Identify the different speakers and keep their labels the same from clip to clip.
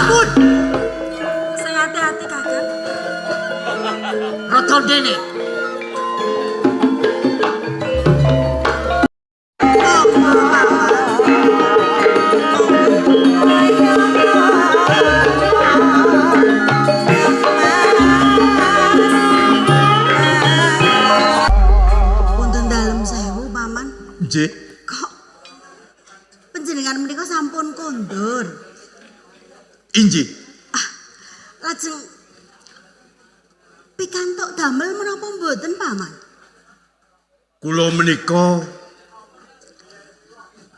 Speaker 1: Pun.
Speaker 2: Sing ati-ati, Kakang.
Speaker 1: Rada dene.
Speaker 2: Wonten dalem sewu, Paman.
Speaker 3: Nggih.
Speaker 2: Kok panjenengan menika sampun kondur?
Speaker 3: Inggih.
Speaker 2: Ah, lajeng pikantuk damel menapa mboten, Paman?
Speaker 3: Kula menika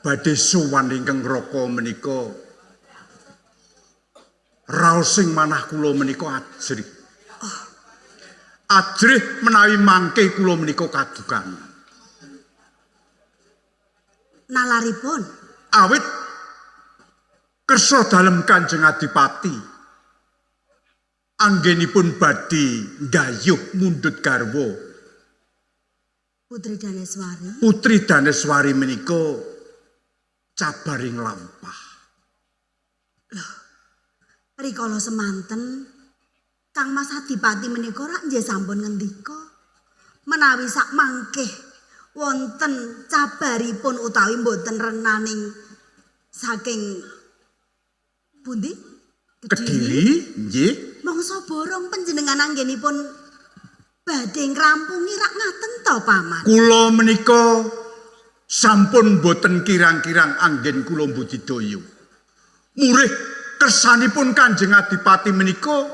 Speaker 3: badhe sowan ingkang Raka menika raosing manah kula menika ajrih.
Speaker 2: Oh.
Speaker 3: Ajrih menawi mangke kula menika kadukan.
Speaker 2: Nalaripun
Speaker 3: awit kersa dalem Kanjeng Adipati anggenipun badhe nggayuh mundhut garwa
Speaker 2: Putri Daneswari.
Speaker 3: Putri Daneswari menika cabaring lampah.
Speaker 2: Loh, rikala semanten Kang Mas Adipati menika rak nggih sampun ngendika menawi sak mangkeh wonten cabaripun utawi mboten renaning saking pundi?
Speaker 3: Kediri, nggih.
Speaker 2: Mangsa borong panjenengan anggenipun badhe ngrampungi rak ngaten to, Paman?
Speaker 3: Kula menika sampun boten kirang-kirang anggen kula budidaya. Murih kersanipun Kanjeng Adipati menika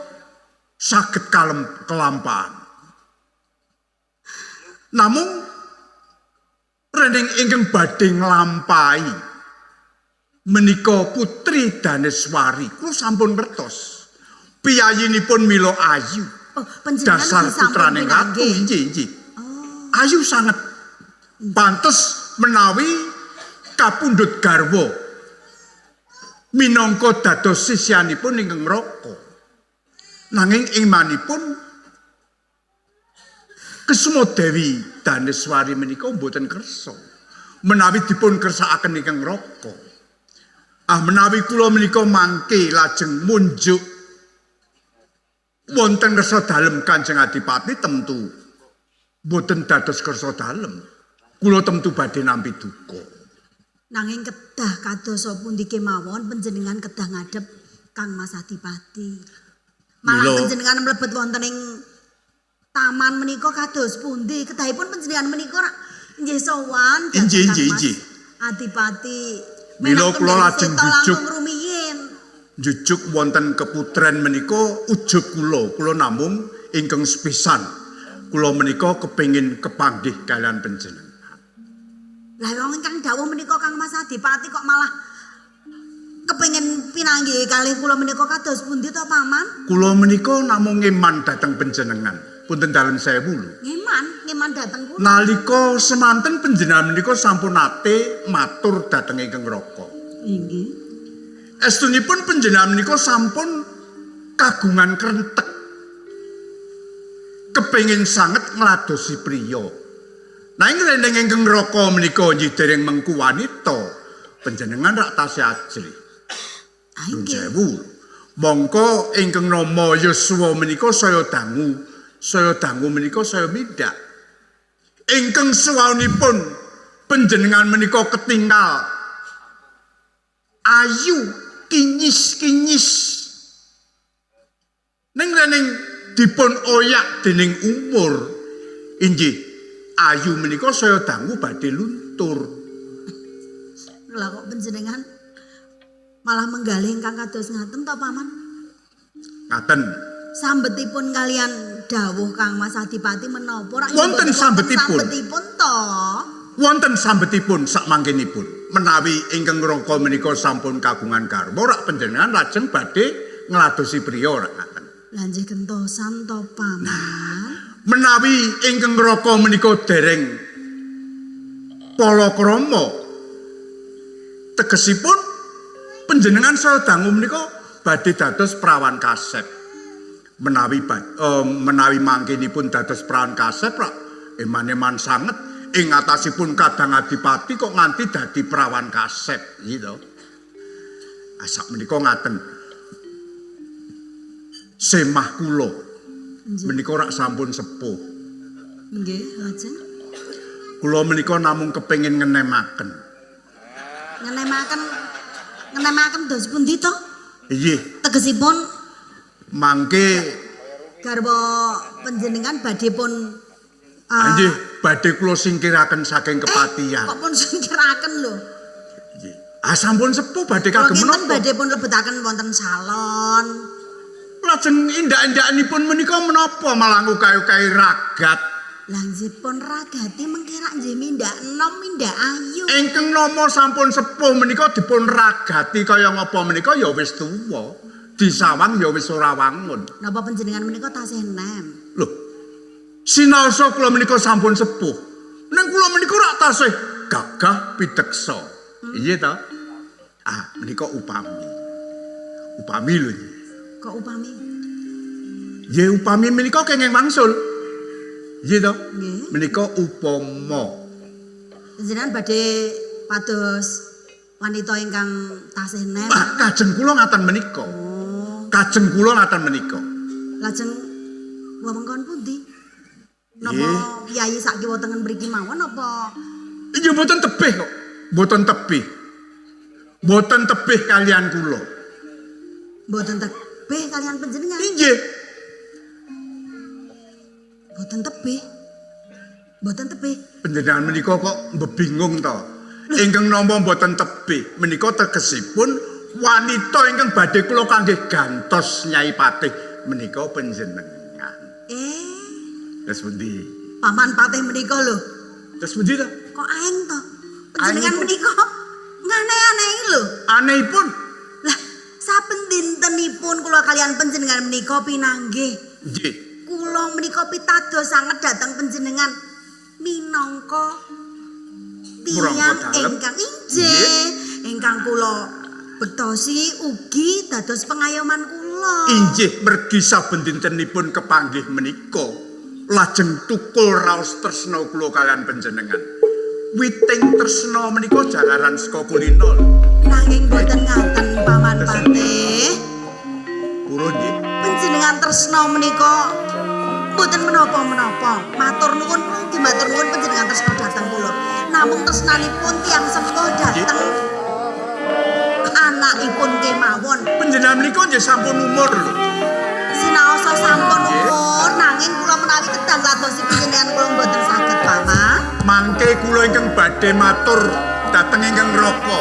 Speaker 3: saged kelampahan. Namung rening ingkang badhe nglampahi menika Putri Daneswari, kula sampun ngertos. Piyayinipun mila ayu.
Speaker 2: Oh, panjenengan
Speaker 3: dasar
Speaker 2: ugi sampun
Speaker 3: putrane ratu,
Speaker 2: pinanggih.
Speaker 3: Inggih, inggih. Ayu sanget. Pantes menawi kapundhut garwa minangka dados sisyanipun ingkang Raka. Nanging imanipun Kesuma Dewi Daneswari menika mboten kersa menawi dipun kersakaken ingkang Raka. Ah, menawi kula menika mangke lajeng munjuk wonten kersa dalem Kanjeng Adipati temtu mboten dados kersa dalem. Kula temtu badhe nampi duka.
Speaker 2: Nanging kedah kadosa pundi kemawon panjenengan kedah ngadhep Kang Mas Adipati. Malah panjenengan mlebet wonten ing taman menika kados pundi? Kedahipun panjenengan menika rak nggih sowan dhateng
Speaker 3: Inggih,
Speaker 2: Kang
Speaker 3: inggih,
Speaker 2: Mas
Speaker 3: inggih.
Speaker 2: Adipati.
Speaker 3: Mila
Speaker 2: Menak
Speaker 3: kula
Speaker 2: kendel
Speaker 3: lajeng
Speaker 2: seta
Speaker 3: jujuk.
Speaker 2: langkung rumiyin.
Speaker 3: Jujuk wonten keputren menika ujug kula, kula namung ingkang sepisan. Kula menika kepengin kepanggih kalian panjenengan.
Speaker 2: Lah wong ingkang dawuh menika Kang Mas Adipati kok malah kepengin pinanggih kalih kula menika kados pundi to, Paman?
Speaker 3: Kula menika namung ngeman dhateng panjenengan. Punten dalem sewu lho.
Speaker 2: Ngeman, ngeman dhateng kula.
Speaker 3: Nalika semanten panjenengan menika sampun nate matur dhateng ingkang Raka.
Speaker 2: Inggih.
Speaker 3: Estunipun panjenengan menika sampun kagungan krentek. Kepengin sanget ngladosi priya. Nanging rendeng ingkang Raka menika nggih dereng mengku wanita, panjenengan rak tasih ajrih.
Speaker 2: Ah, inggih.
Speaker 3: Sewu. Mongko ingkang nama yuswa menika saya dangu, saya dangu menika saya mindhak. Ingkang suwaunipun panjenengan menika ketinggal ayu kinyis-kinyis. Ning rening dipun oyak dening umur, inggih ayu menika saya dangu badhe luntur.
Speaker 2: Lah kok panjenengan malah menggalih ingkang kados ngaten to, Paman?
Speaker 3: Ngaten.
Speaker 2: Sambetipun kalian dawuh Kang Mas Adipati menapa rak
Speaker 3: Wonten
Speaker 2: mboten
Speaker 3: sambetipun.
Speaker 2: Sambetipun to.
Speaker 3: Wonten sambetipun sakmangkenipun. Menawi ingkang Raka menika sampun kagungan garwa rak panjenengan lajeng badhe ngladosi priya rak ngaten.
Speaker 2: Lah nggih gentosan to, Paman.
Speaker 3: Menawi ingkang Raka menika dereng palakrama tegesipun panjenengan saya dangu menika badhe dados prawan kasep. Menawi menawi mangkenipun dados prawan kasep rak eman-eman sanget ing atasipun kadang adipati kok nganti dadi prawan kasep gitu. Sak menika ngaten. Semah kula menika rak sampun sepuh.
Speaker 2: Nggih, lajeng.
Speaker 3: Kula menika namung kepengin ngenemaken.
Speaker 2: Ngenemaken ngenemaken dos pundi to?
Speaker 3: Inggih.
Speaker 2: Tegesipun
Speaker 3: mangke
Speaker 2: garwa panjenengan badhe pun
Speaker 3: nggih, badhe kula singkiraken saking kepatihan.
Speaker 2: Kok pun singkiraken lho?
Speaker 3: Nggih. Ah sampun sepuh badhe kagem menapa?
Speaker 2: Badhe pun lebetaken wonten salon.
Speaker 3: Lajeng indak-indakanipun menika menapa malah ngukay-ukay ragat?
Speaker 2: Lah nggih pun ragati mengke rak nggih mindak enom mindak ayu.
Speaker 3: Ingkang nama sampun sepuh menika dipun ragati kaya ngapa menika ya wis tuwa. Disawang ya wis ora wangun.
Speaker 2: Napa panjenengan menika tasih enem?
Speaker 3: Lho. Sinaosa kula menika sampun sepuh. Ning kula menika rak tasih gagah piteksa. Iya ta? Ah, menika upami. Upami lho.
Speaker 2: Kok upami?
Speaker 3: Ya upami menika kenging wangsul. Iya ta?
Speaker 2: Nggih.
Speaker 3: Menika upama.
Speaker 2: Panjenengan badhe pados wanita ingkang tasih enem.
Speaker 3: Ah, kajeng kula ngaten menika.
Speaker 2: Oh.
Speaker 3: Kajeng kula ngaten menika.
Speaker 2: Lajeng wewengkon pundi? Napa piyayi sak kiwa tengen mriki mawon napa?
Speaker 3: Iya mboten tebih kok. Mboten tebih. Mboten tebih kalian kula.
Speaker 2: Mboten tebih kalian panjenengan?
Speaker 3: Inggih.
Speaker 2: Mboten tebih. Mboten tebih.
Speaker 3: Panjenengan menika kok mbebingung to. Ingkang nampa mboten tebih menika tegesipun wanita ingkang badhe kula kangge gantos Nyai Patih menika panjenengan. Terus pundi?
Speaker 2: Paman Patih menika lho.
Speaker 3: Terus pundi to?
Speaker 2: Kok aeng to? Panjenengan menika ngane-anehi lho.
Speaker 3: Anehipun.
Speaker 2: Lah, saben dintenipun kula kalian panjenengan menika pinanggih.
Speaker 3: Nggih.
Speaker 2: Kula menika pitados sanget dhateng panjenengan minangka tiyang ingkang inggih, ingkang kula bektosi ugi dados pengayoman kula.
Speaker 3: Inggih, mergi saben dintenipun kepanggih menika. Lajeng tukul raos tresna kula kalian panjenengan. Witing tresna menika jalaran saka kulino.
Speaker 2: Nanging boten ngaten Paman Patih.
Speaker 3: Purun nggih.
Speaker 2: Panjenengan tresna menika boten menapa-menapa. Matur nuwun kula ugi matur nuwun panjenengan tresna dhateng kula. Namung tresnanipun tiyang sepuh dhateng anakipun kemawon.
Speaker 3: Panjenengan menika nggih sampun umur lho.
Speaker 2: Sinaosa sampun umur nanging kula menawi kedah ngladosi panjenengan kula mboten saged Paman.
Speaker 3: Mangke kula ingkang badhe matur dhateng ingkang Raka.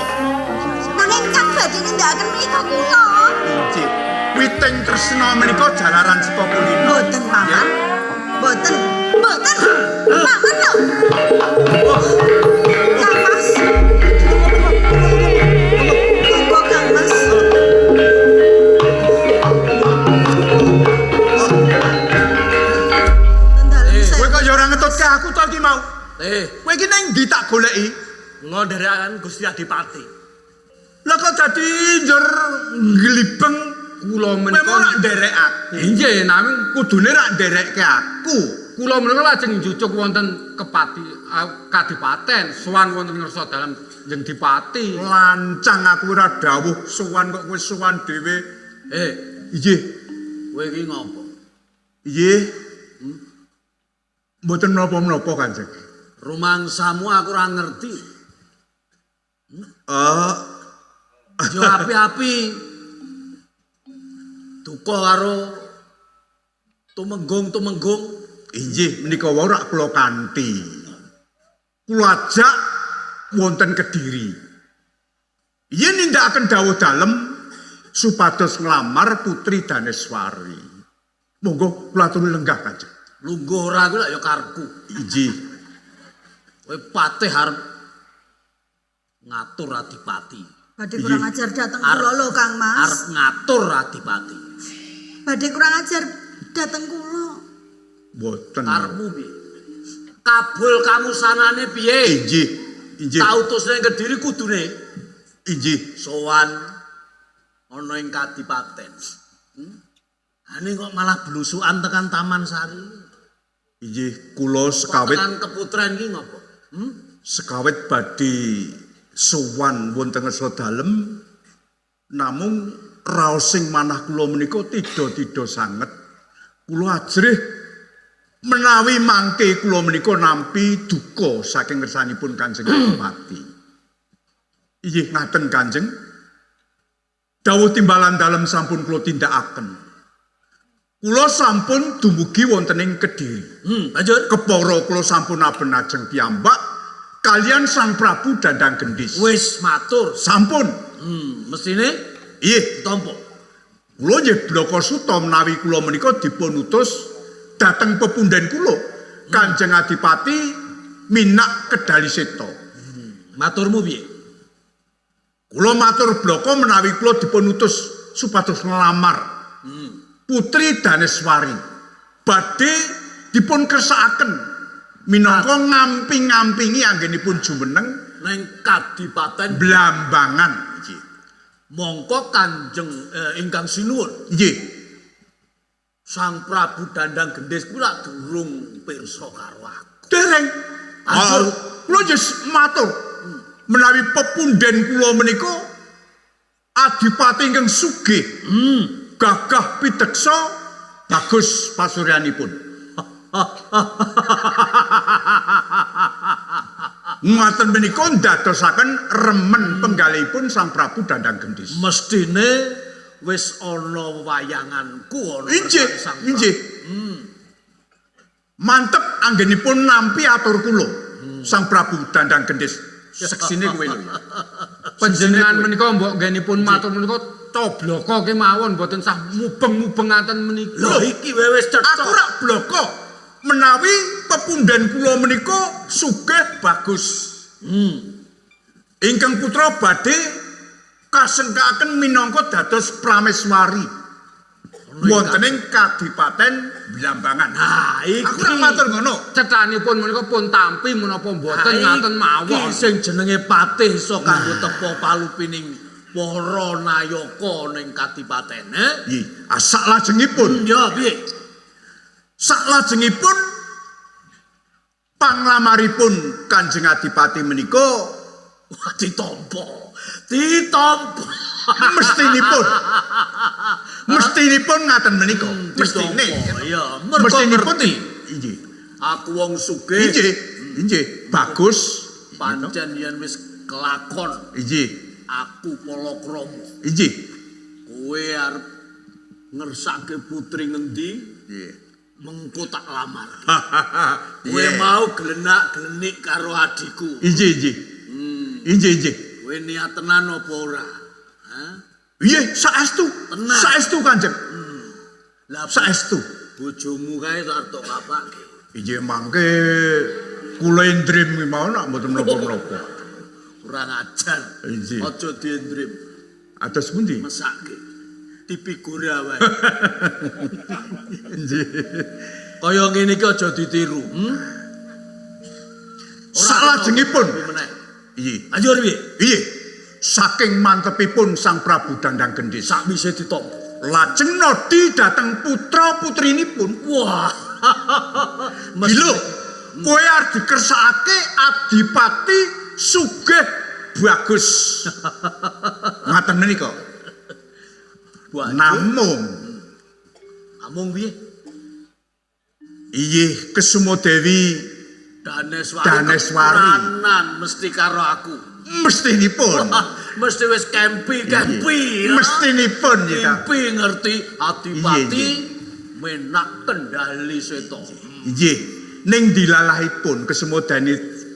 Speaker 2: Nanging kang badhe nindakaken menika kula.
Speaker 3: Inggih. Witing tresna menika jalaran saka kulino.
Speaker 2: Mboten Paman. Mboten. Mboten. Paman lho. Kang Mas. Monggo Kang Mas.
Speaker 3: Kowe kok ya ora ngetutke aku to iki mau. Kowe iki ning ndi tak goleki?
Speaker 1: Kula nderekaken Gusti Adipati.
Speaker 3: Lah kok dadi njur nglibeng
Speaker 4: kula menika
Speaker 3: kowe ora nderek aku.
Speaker 4: Inggih, naming
Speaker 3: kudune rak nderekke aku.
Speaker 4: Kula menika lajeng njujuk wonten kepati kadipaten, sowan wonten ngersa dalem Njeng Dipati.
Speaker 3: Lancang aku ora dawuh sowan kok kowe sowan dhewe. Inggih.
Speaker 1: Kowe iki ngopo?
Speaker 3: Inggih. Mboten menapa-menapa Kanjeng.
Speaker 1: Rumangsamu aku ora ngerti. Yo api-api. Duka karo tumenggung-tumenggung.
Speaker 3: Inggih, menika wau rak kula kanthi. Kula ajak wonten Kediri. Yen nindakaken dawuh dalem supados nglamar Putri Daneswari. Monggo kula aturi lenggah Kanjeng.
Speaker 1: Lungguh ora kuwi lak ya karepku.
Speaker 3: Inggih.
Speaker 1: Kowe patih arep ngatur adipati.
Speaker 2: Badhe kurang ajar dhateng kula lho Kang Mas.
Speaker 1: Arep ngatur adipati.
Speaker 2: Badhe kurang ajar dhateng kula.
Speaker 3: Mboten.
Speaker 1: Karepmu piye? Kabul kamusanane piye?
Speaker 3: Inggih. Inggih.
Speaker 1: Tak utus ning Kediri kudune.
Speaker 3: Inggih.
Speaker 1: Sowan ana ing kadipaten. Ane kok malah blusukan tekan Taman Sari.
Speaker 3: Inggih, kula sekawit
Speaker 1: tekan keputren iki ngopo?
Speaker 3: Sekawit badhe sowan wonten ngersa dalem Namung raosing manah kula menika tida-tida sanget. Kula ajrih menawi mangke kula menika nampi duka saking ngersanipun Kanjeng Adipati. Inggih ngaten Kanjeng. Dawuh timbalan dalem sampun kula tindakaken. Kula sampun dumugi wonten ing Kediri.
Speaker 1: Lanjut.
Speaker 3: Kepara kula sampun aben ajeng piyambak kalian Sang Prabu Dandang Gendis.
Speaker 1: Wis matur.
Speaker 3: Sampun.
Speaker 1: Mestine
Speaker 3: Nggih,
Speaker 1: ditampa.
Speaker 3: Kula nggih blaka suta menawi kula menika dipun utus dhateng pepunden kula, Kanjeng Adipati Minak Kedaliseta.
Speaker 1: Maturmu piye?
Speaker 3: Kula matur blaka menawi kula dipun utus supados nglamar Putri Daneswari. Badhe dipun kersakaken minangka ngamping-ngampingi anggenipun jumeneng
Speaker 1: Neng Kadipaten
Speaker 3: Blambangan. Nggih.
Speaker 1: Mongko Kanjeng ingkang sinuwun
Speaker 3: Nggih.
Speaker 1: Sang Prabu Dandang Gendis kuwi lak durung pirsa karo aku.
Speaker 3: Dereng.
Speaker 1: Lanjut.
Speaker 3: Kula jis matur menawi pepunden kula menika adipati ingkang sugih. Gagah pideksa bagus pasuryanipun. Ngaten menika ndadosaken remen penggalihipun Sang Prabu Dandang Gendis.
Speaker 1: Mestine wis ana wayanganku ana
Speaker 3: Inggih,
Speaker 1: ngersane Sang Prabu.
Speaker 3: inggih. Mantep anggenipun nampi atur kula Sang Prabu Dandang Gendis. Seksine kowe lho.
Speaker 4: Panjenengan menika mbok nggenipun matur menika cobloko kemawon mboten sah mubeng-mubeng ngaten menika.
Speaker 1: Lho iki wis cetha.
Speaker 3: Aku rak bloko menawi pepunden kula menika sugih bagus. Ingkang putra badhe kasengkaken minangka dados prameswari wonten ing Kadipaten Blambangan.
Speaker 1: Nah, iki.
Speaker 3: Aku rak matur ngono.
Speaker 4: Cethanipun menika pun tampi menapa mboten ngaten mawon.
Speaker 1: Iki sing jenenge patih iso kanggo tepa palupining para nayaka ning kadipaten, eh?
Speaker 3: Nggih, saklajengipun,
Speaker 1: Ya piye?
Speaker 3: saklajengipun panglamaripun Kanjeng Adipati menika
Speaker 1: Wah, ditampa. Ditampa.
Speaker 3: mestinipun. Mestinipun ngaten menika. Mestine.
Speaker 1: Ya, mergo
Speaker 3: Mestinipun
Speaker 1: ngerti.
Speaker 3: Inggih.
Speaker 1: Aku wong sugih.
Speaker 3: Inggih, inggih, bagus.
Speaker 1: Pancen yen wis kelakon
Speaker 3: Inggih,
Speaker 1: aku palakrama.
Speaker 3: inggih.
Speaker 1: Kowe arep ngersake putri ngendi?
Speaker 3: Nggih.
Speaker 1: Mengko tak lamar. Kowe mau glenak-glenik karo adikku.
Speaker 3: Inggih, inggih. Inggih, inggih.
Speaker 1: Kowe niat tenan apa ora? Hah?
Speaker 3: Nggih, saestu.
Speaker 1: Tenan.
Speaker 3: Saestu Kanjeng.
Speaker 1: Lah
Speaker 3: Saestu.
Speaker 1: bojomu kae tak arep tok kapake.
Speaker 3: Inggih mangke kula endrim kuwi mau nak mboten menapa-menapa.
Speaker 1: Kurang ajar.
Speaker 3: Inggih.
Speaker 1: Aja diendrim,
Speaker 3: Ados pundi?
Speaker 1: mesake. Tipigura wae.
Speaker 3: Inggih.
Speaker 1: Kaya ngene iki aja ditiru. Hmm?
Speaker 3: Salajengipun.
Speaker 1: Meneh.
Speaker 3: Inggih.
Speaker 1: Lanjut piye?
Speaker 3: Inggih. Saking mantepipun Sang Prabu Dandang Gendis.
Speaker 1: Sakwise ditampa.
Speaker 3: Lajeng nodi dhateng putra putrinipun.
Speaker 1: Wah.
Speaker 3: Gila, kowe arep dikersakake adipati sugih bagus. Ngaten menika. Namung
Speaker 1: Namung piye?
Speaker 3: Iyih Kesuma Dewi
Speaker 1: Daneswari.
Speaker 3: Daneswari.
Speaker 1: Kepranan mesti karo aku.
Speaker 3: Mestinipun.
Speaker 1: Mesti wis kempi-kempi.
Speaker 3: Mestinipun ya ta.
Speaker 1: Kempi ngerti adipati
Speaker 3: Iya,
Speaker 1: menak kendali seta.
Speaker 3: Nggih, ning dilalahipun Kesuma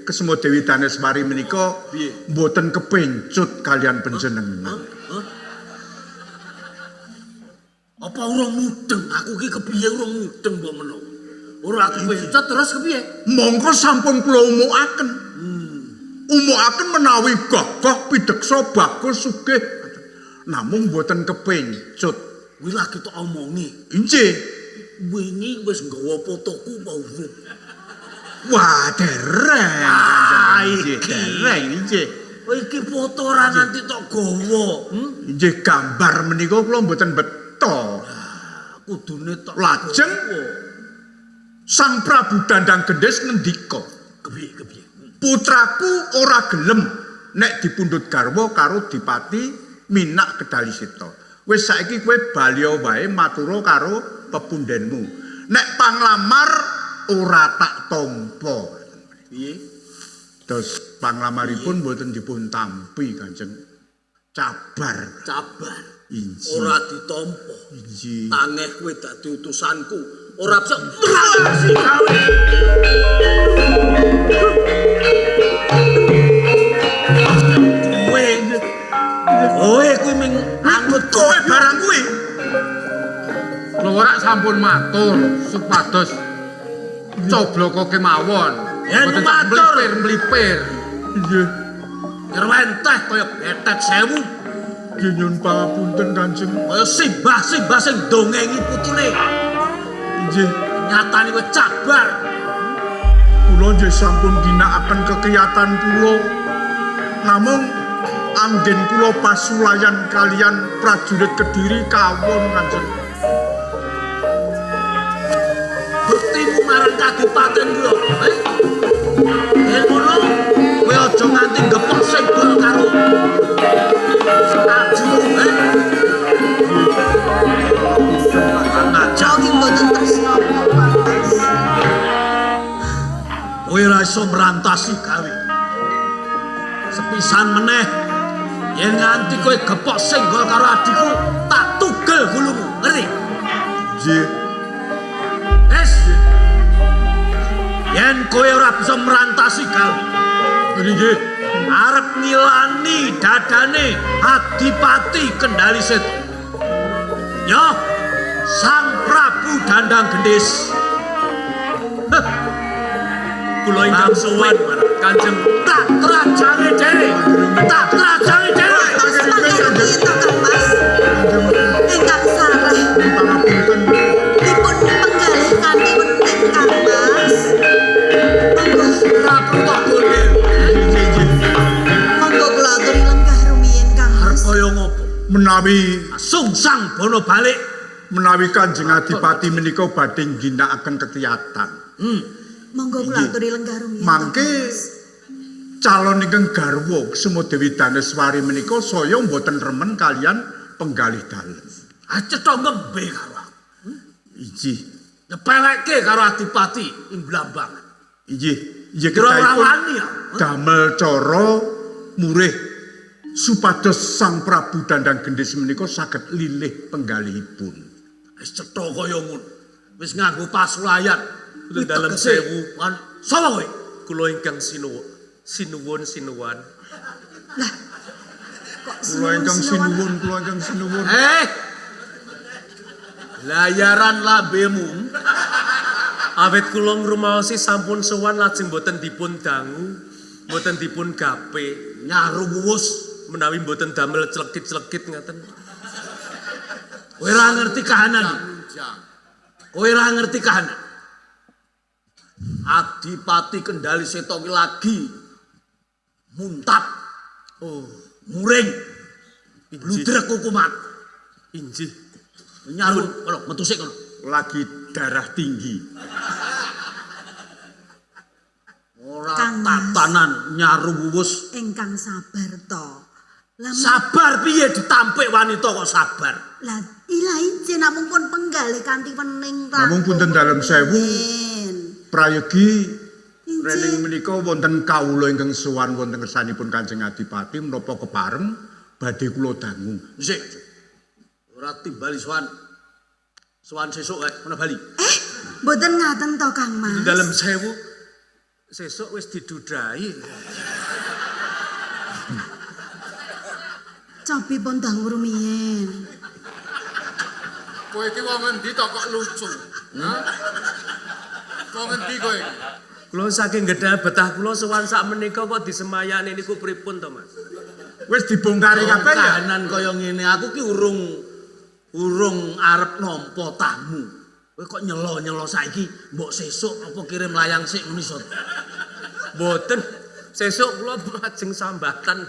Speaker 3: Kesuma Dewi Daneswari menika
Speaker 1: Piye?
Speaker 3: mboten kepencut kalian panjenengan.
Speaker 1: Apa ora mudeng? Aku ki kepiye ora mudeng mbok menawa. Ora kepencut terus kepiye?
Speaker 3: Mongko sampun kula umukaken. Umukaken menawi gagah pideksa bagus sugih. Namung mboten kepencut.
Speaker 1: Kuwi lagi tok omongi.
Speaker 3: Inggih.
Speaker 1: Wingi wis nggawa fotoku apa urung?
Speaker 3: Wah, dereng.
Speaker 1: Ah,
Speaker 3: Inggih,
Speaker 1: iki.
Speaker 3: dereng inggih.
Speaker 1: Iki foto ora nganti tok gawa. Hmm?
Speaker 3: Inggih gambar menika kula mboten beto.
Speaker 1: Kudune tok
Speaker 3: Lajeng
Speaker 1: gawa.
Speaker 3: Sang Prabu Dandang Gendis ngendika,
Speaker 1: Kepiye kepiye?
Speaker 3: "Putraku ora gelem nek dipundhut garwa karo Dipati minak Kendali Seta. Wis saiki kowe bali wae matura karo pepundenmu. Nek panglamar ora tak tampa.
Speaker 1: Piye?
Speaker 3: Terus panglamaripun mboten dipun tampi Kanjeng. Cabar.
Speaker 1: Cabar.
Speaker 3: Inji.
Speaker 1: Ora ditampa.
Speaker 3: Inji.
Speaker 1: Tangeh kowe dadi utusanku. Ora bisa merantasi gawe. Kowe kuwi ming anut
Speaker 3: kowe barang kuwi.
Speaker 4: Lho ora sampun matur supados cobloko kemawon.
Speaker 1: Yen matur
Speaker 4: mlipir-mlipir.
Speaker 3: Nggih.
Speaker 1: Nyerwenteh kaya betet sewu.
Speaker 3: Nggih nyuwun pangapunten Kanjeng.
Speaker 1: Kaya simbah-simbah sing dongengi putune.
Speaker 3: Nggih.
Speaker 1: Nyatane kowe cabar.
Speaker 3: Kula nggih sampun ginakaken kekiyatan kula. Namung anggen kula pasulayan kalian prajurit Kediri kawon Kanjeng.
Speaker 1: Buktimu marang kadipaten kula. Yen ngono kowe aja nganti gepok senggol karo ajimu. Ngajar
Speaker 2: iki mboten tresna Mas.
Speaker 1: Kowe ora iso merantasi gawe. Sepisan meneh yen nganti kowe gepok senggol karo adikku, tak tugel gulumu, ngerti?
Speaker 3: Nggih.
Speaker 1: Wis. Yen kowe ora bisa merantasi gawe.
Speaker 4: Nggih.
Speaker 1: Arep ngilani dadane Adipati Kendali Seta. Yo, Sang Prabu Dandang Gendis.
Speaker 5: Kula ingkang sowan Kanjeng
Speaker 1: tak terajange dhewe. Tak terajange dhewe.
Speaker 2: Kang Mas. Ingkang sareh. Dipun penggalih kanthi wening Kang Mas. Monggo
Speaker 1: Prabu tak gondel.
Speaker 2: Monggo kula aturi lenggah rumiyin Kang Mas.
Speaker 1: Arep kaya ngopo?
Speaker 3: Menawi
Speaker 1: sungsang bono balik
Speaker 3: menawi Kanjeng Adipati menika badhe ngginakaken kekiyatan.
Speaker 2: Monggo kula aturi lenggah rumiyin.
Speaker 3: Mangke calon ingkang garwa Sumadewi Daneswari menika saya mboten remen kalian penggalih dalem.
Speaker 1: Ah cetha ngembe karo aku.
Speaker 3: Inggih.
Speaker 1: Nyepelekke karo Adipati ing Blambang.
Speaker 3: Inggih, inggih
Speaker 1: kedahipun
Speaker 3: damel cara murih supados Sang Prabu Dandang Gendis menika saged lilih penggalihipun.
Speaker 1: Wis cetha kaya ngono. Wis nganggo pasulayan.
Speaker 5: Dalem sewu.
Speaker 1: Sapa kowe?
Speaker 5: Kula ingkang sinuwun, sinuwun sinuwan.
Speaker 2: Lah kok
Speaker 3: kula ingkang sinuwun, kula ingkang sinuwun.
Speaker 1: Layaran lambemu.
Speaker 5: Awit kula ngrumaosi sampun sowan lajeng mboten dipun dangu, mboten dipun gape.
Speaker 1: Nyaru wuwus
Speaker 5: menawi mboten damel clekit-clekit ngaten.
Speaker 1: Kowe ora ngerti kahanan. Kowe ora ngerti kahanan. Adipati Kendali Seta ki lagi muntap. Oh, muring. Bludrek hukuman.
Speaker 5: Injih.
Speaker 1: Nyaru kono metu sik kono.
Speaker 3: Lagi darah tinggi.
Speaker 1: Ora tatanan nyaru wuwus.
Speaker 2: Ingkang sabar to.
Speaker 1: Sabar piye ditampik wanita kok sabar?
Speaker 2: Lah ilah injih namung pun penggalih kanthi wening.
Speaker 3: Namung punten dalem sewu. Prayogi rening menika wonten kawula ingkang sowan wonten ngersanipun Kanjeng Adipati menapa kepareng badhe kula dangu.
Speaker 1: Sik. Ora timbali sowan. Sowan sesuk kae ana bali.
Speaker 2: Mboten ngaten to Kang Mas.
Speaker 5: Dalem sewu sesuk wis didudahi.
Speaker 2: Cobi pun dangu rumiyin.
Speaker 4: Kowe iki wong endi to kok lucu? Hah? Wong endi kowe iki?
Speaker 5: Kula saking gedhe betah kula sowan sak menika kok disemayani niku pripun to, Mas?
Speaker 3: Wis dibongkari kabeh ya.
Speaker 1: Kahanan kaya ngene aku ki urung arep nampa tamu. Kowe kok nyelo-nyelo saiki mbok sesuk apa kirim layang sik ngono iso.
Speaker 5: Mboten. Sesuk kula lajeng sambatan.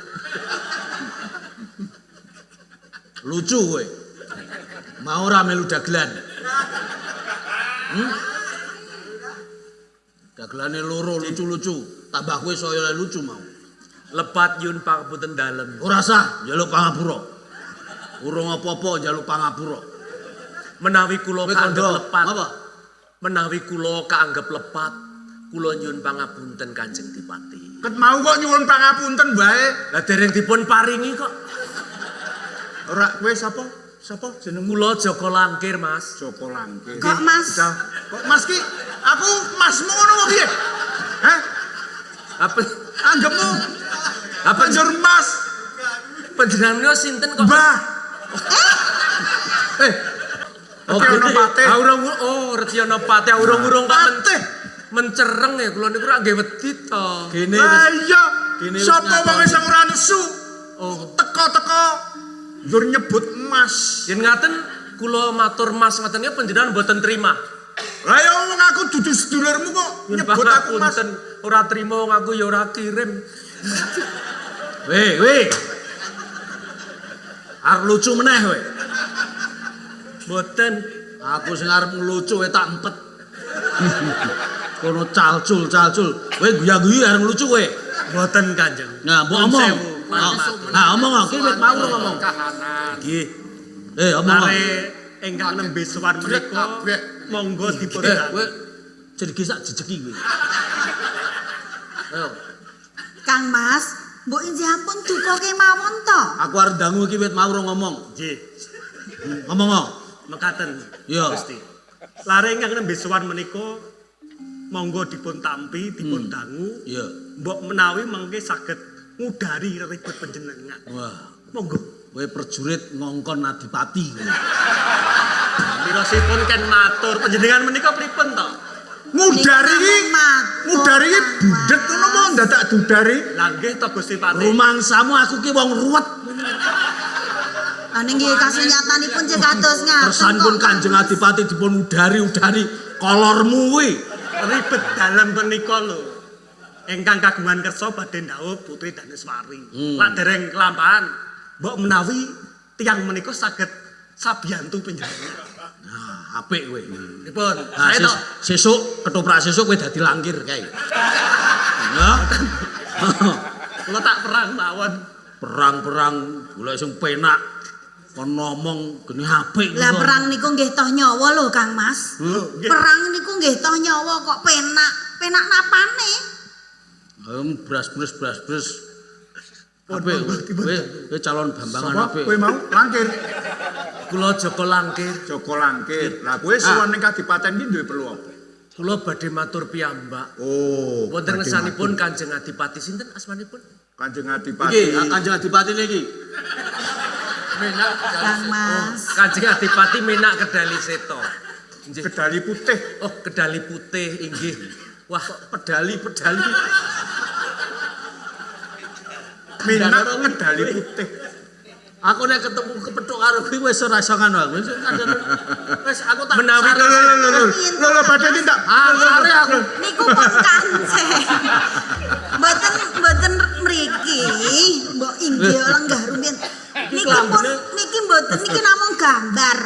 Speaker 1: Lucu kowe. Mau ora melu dagelan? Dagelane loro lucu-lucu, tambah kowe saya lucu mau.
Speaker 5: Lepat yun pangapunten dalem.
Speaker 1: Ora sah, njaluk pangapura. Urung apa-apa njaluk pangapura.
Speaker 5: Menawi kula kaanggep lepat.
Speaker 1: Apa?
Speaker 5: Menawi kula kaanggep lepat, kula nyuwun pangapunten Kanjeng Dipati.
Speaker 3: Ket mau kok nyuwun pangapunten wae.
Speaker 5: Lah dereng dipun paringi kok.
Speaker 3: Ora kowe sapa? Sapa jenengmu?
Speaker 5: Kula Joko Langkir, Mas.
Speaker 3: Joko Langkir.
Speaker 2: Kok Mas?
Speaker 3: Kok Mas ki? Aku masmu ngono apa piye? Hah?
Speaker 5: Apa
Speaker 3: anggepmu? Apa njur Mas?
Speaker 5: Panjenengan sinten kok?
Speaker 3: Mbah.
Speaker 5: Oh,
Speaker 3: Retiana Patih.
Speaker 5: Ah urung oh Retiana Patih urung-urung kok mencereng ya kula niku rak nggih wedi to.
Speaker 1: Gene
Speaker 3: Lah iya. Sapa wong sing ora nesu?
Speaker 5: Oh,
Speaker 3: teko-teko njur nyebut Mas.
Speaker 5: Yen ngaten kula matur Mas ngaten ya panjenengan mboten terima.
Speaker 3: Lah ya wong aku dudu sedulurmu kok nyebut aku Mas.
Speaker 5: Ora trima wong aku ya ora kirim.
Speaker 1: Weh, weh. Arep lucu meneh kowe.
Speaker 5: Mboten.
Speaker 1: Aku sing arep ngelucu kowe tak empet. Kono calcul-calcul. Kowe guya-guyu arep ngelucu kowe.
Speaker 5: Mboten Kanjeng.
Speaker 1: Nah, mbok omong. Nah, omong iki wit mau ngomong.
Speaker 5: Nggih.
Speaker 1: Omong.
Speaker 6: Lare ingkang nembe sowan menika monggo dipun
Speaker 1: kowe jenenge sak jejeki kowe. Ayo.
Speaker 2: Kang Mas, mbok injih ampun duka kemawon to.
Speaker 1: Aku arep dangu iki wit mau ngomong.
Speaker 6: Nggih.
Speaker 1: Ngomong.
Speaker 6: Mekaten.
Speaker 1: Iya.
Speaker 6: Gusti. Lare ingkang nembe sowan menika monggo dipun tampi, dipun dangu.
Speaker 1: Iya.
Speaker 6: Mbok menawi mangke saged ngudari ribet panjenengan.
Speaker 1: Wah,
Speaker 6: monggo.
Speaker 1: Kowe prajurit ngongkon adipati.
Speaker 6: Mirosipun ken matur panjenengan menika pripun to?
Speaker 3: Ngudari iki, ngudari iki budhet ngono mau dadak dudari.
Speaker 6: Lah nggih to Gusti Patih.
Speaker 1: Rumangsamu aku ki wong ruwet.
Speaker 2: Lah ning nggih kasunyatanipun cek kados ngaten.
Speaker 1: Kersanipun Kanjeng Adipati dipun udari-udari kolormu kuwi.
Speaker 6: Ribet dalem menika lho. Ingkang kagungan kersa badhe ndhawuh Putri Daneswari. Lak dereng kelampahan, mbok menawi tiyang menika saged sabiyantu panjenengan.
Speaker 1: Nah, apik kowe.
Speaker 6: Pripun?
Speaker 1: Nah, sesuk ketoprak sesuk kowe dadi langkir kae. Ya.
Speaker 6: Kula tak perang mawon.
Speaker 1: Perang-perang golek sing penak. Kon ngomong geni apik.
Speaker 2: Lah perang niku nggih toh nyawa lho Kang Mas. Perang niku nggih toh nyawa kok penak. Penak napane?
Speaker 1: Bras-bres. Apik kowe calon Bambangan apik.
Speaker 3: Kowe mau langkir.
Speaker 5: Kula Joko Langkir.
Speaker 3: Joko Langkir. Lah kowe sowan ning kadipaten iki duwe perlu apa?
Speaker 5: Kula badhe matur piyambak.
Speaker 3: Oh,
Speaker 5: wonten ngersanipun Kanjeng Adipati sinten asmanipun?
Speaker 3: Kanjeng Adipati.
Speaker 1: Iki Kanjeng Adipati niki.
Speaker 4: Menak
Speaker 2: Kang Mas.
Speaker 5: Kanjeng Adipati Menak Kedali Seto.
Speaker 3: Nggih. Kedali Putih.
Speaker 5: Oh, Kedali Putih inggih. Wah,
Speaker 1: pedali.
Speaker 3: Menak Kedali Putih.
Speaker 1: Aku nek ketemu kepethuk karo kuwi wis ora iso ngono aku. Wis aku tak
Speaker 5: menawi
Speaker 3: lho badhe tindak.
Speaker 1: Sare aku.
Speaker 2: Niku pun kancen. Mboten mriki, mbok inggih lenggah rumiyin. Niki pun niki mboten niki namung gambar.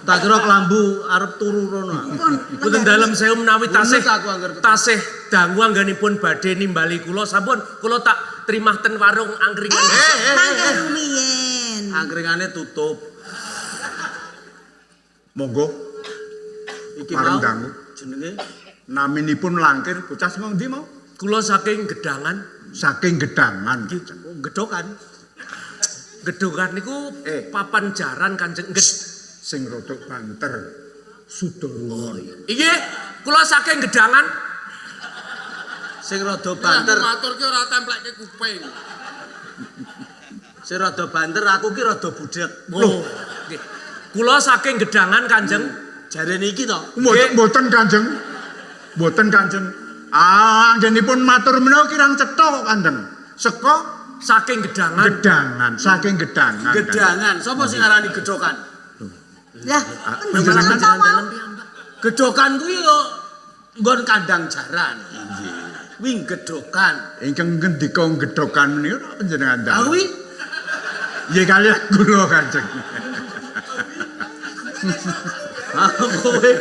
Speaker 1: Tak kira klambu arep turu rono.
Speaker 5: Mboten dalem sewu menawi tasih dangu anggenipun badhe nimbali kula sampun kula tak trimah ten warung angkringan.
Speaker 2: Mangke rumiyin.
Speaker 1: Angkringane tutup.
Speaker 3: Monggo.
Speaker 1: Iki mau jenenge
Speaker 3: naminipun Langkir bocah sing ndi mau?
Speaker 5: Kula saking Gedangan.
Speaker 3: Saking Gedangan.
Speaker 1: Gedhokan.
Speaker 5: Gedhokan niku papan jaran Kanjeng
Speaker 3: sing rodok banter. Suda ruwon.
Speaker 5: Inggih, kula saking Gedangan.
Speaker 1: Sing rada banter.
Speaker 4: Matur ki ora templekke kuping.
Speaker 1: Sing rada banter aku ki rada budhek.
Speaker 5: Lho, nggih. Kula saking Gedangan Kanjeng.
Speaker 1: Jarene iki to.
Speaker 3: Mboten Kanjeng. Mboten Kanjeng. Ah, anggenipun matur menawa kirang cetha kok Kanjeng. Seka
Speaker 5: saking Gedangan.
Speaker 3: Gedangan, saking Gedangan.
Speaker 1: Gedangan. Sapa sing ngarani gedhokan?
Speaker 2: Lah, panjenengan ta mau?
Speaker 1: Gedhokan kuwi yo nggon kandang jaran. Nggih. Kuwi gedhokan.
Speaker 3: Ingkang ngendika gedhokan menika panjenengan dalem.
Speaker 1: Ah kuwi
Speaker 3: nggih kaliyan kula Kanjeng.
Speaker 1: Ah kowe.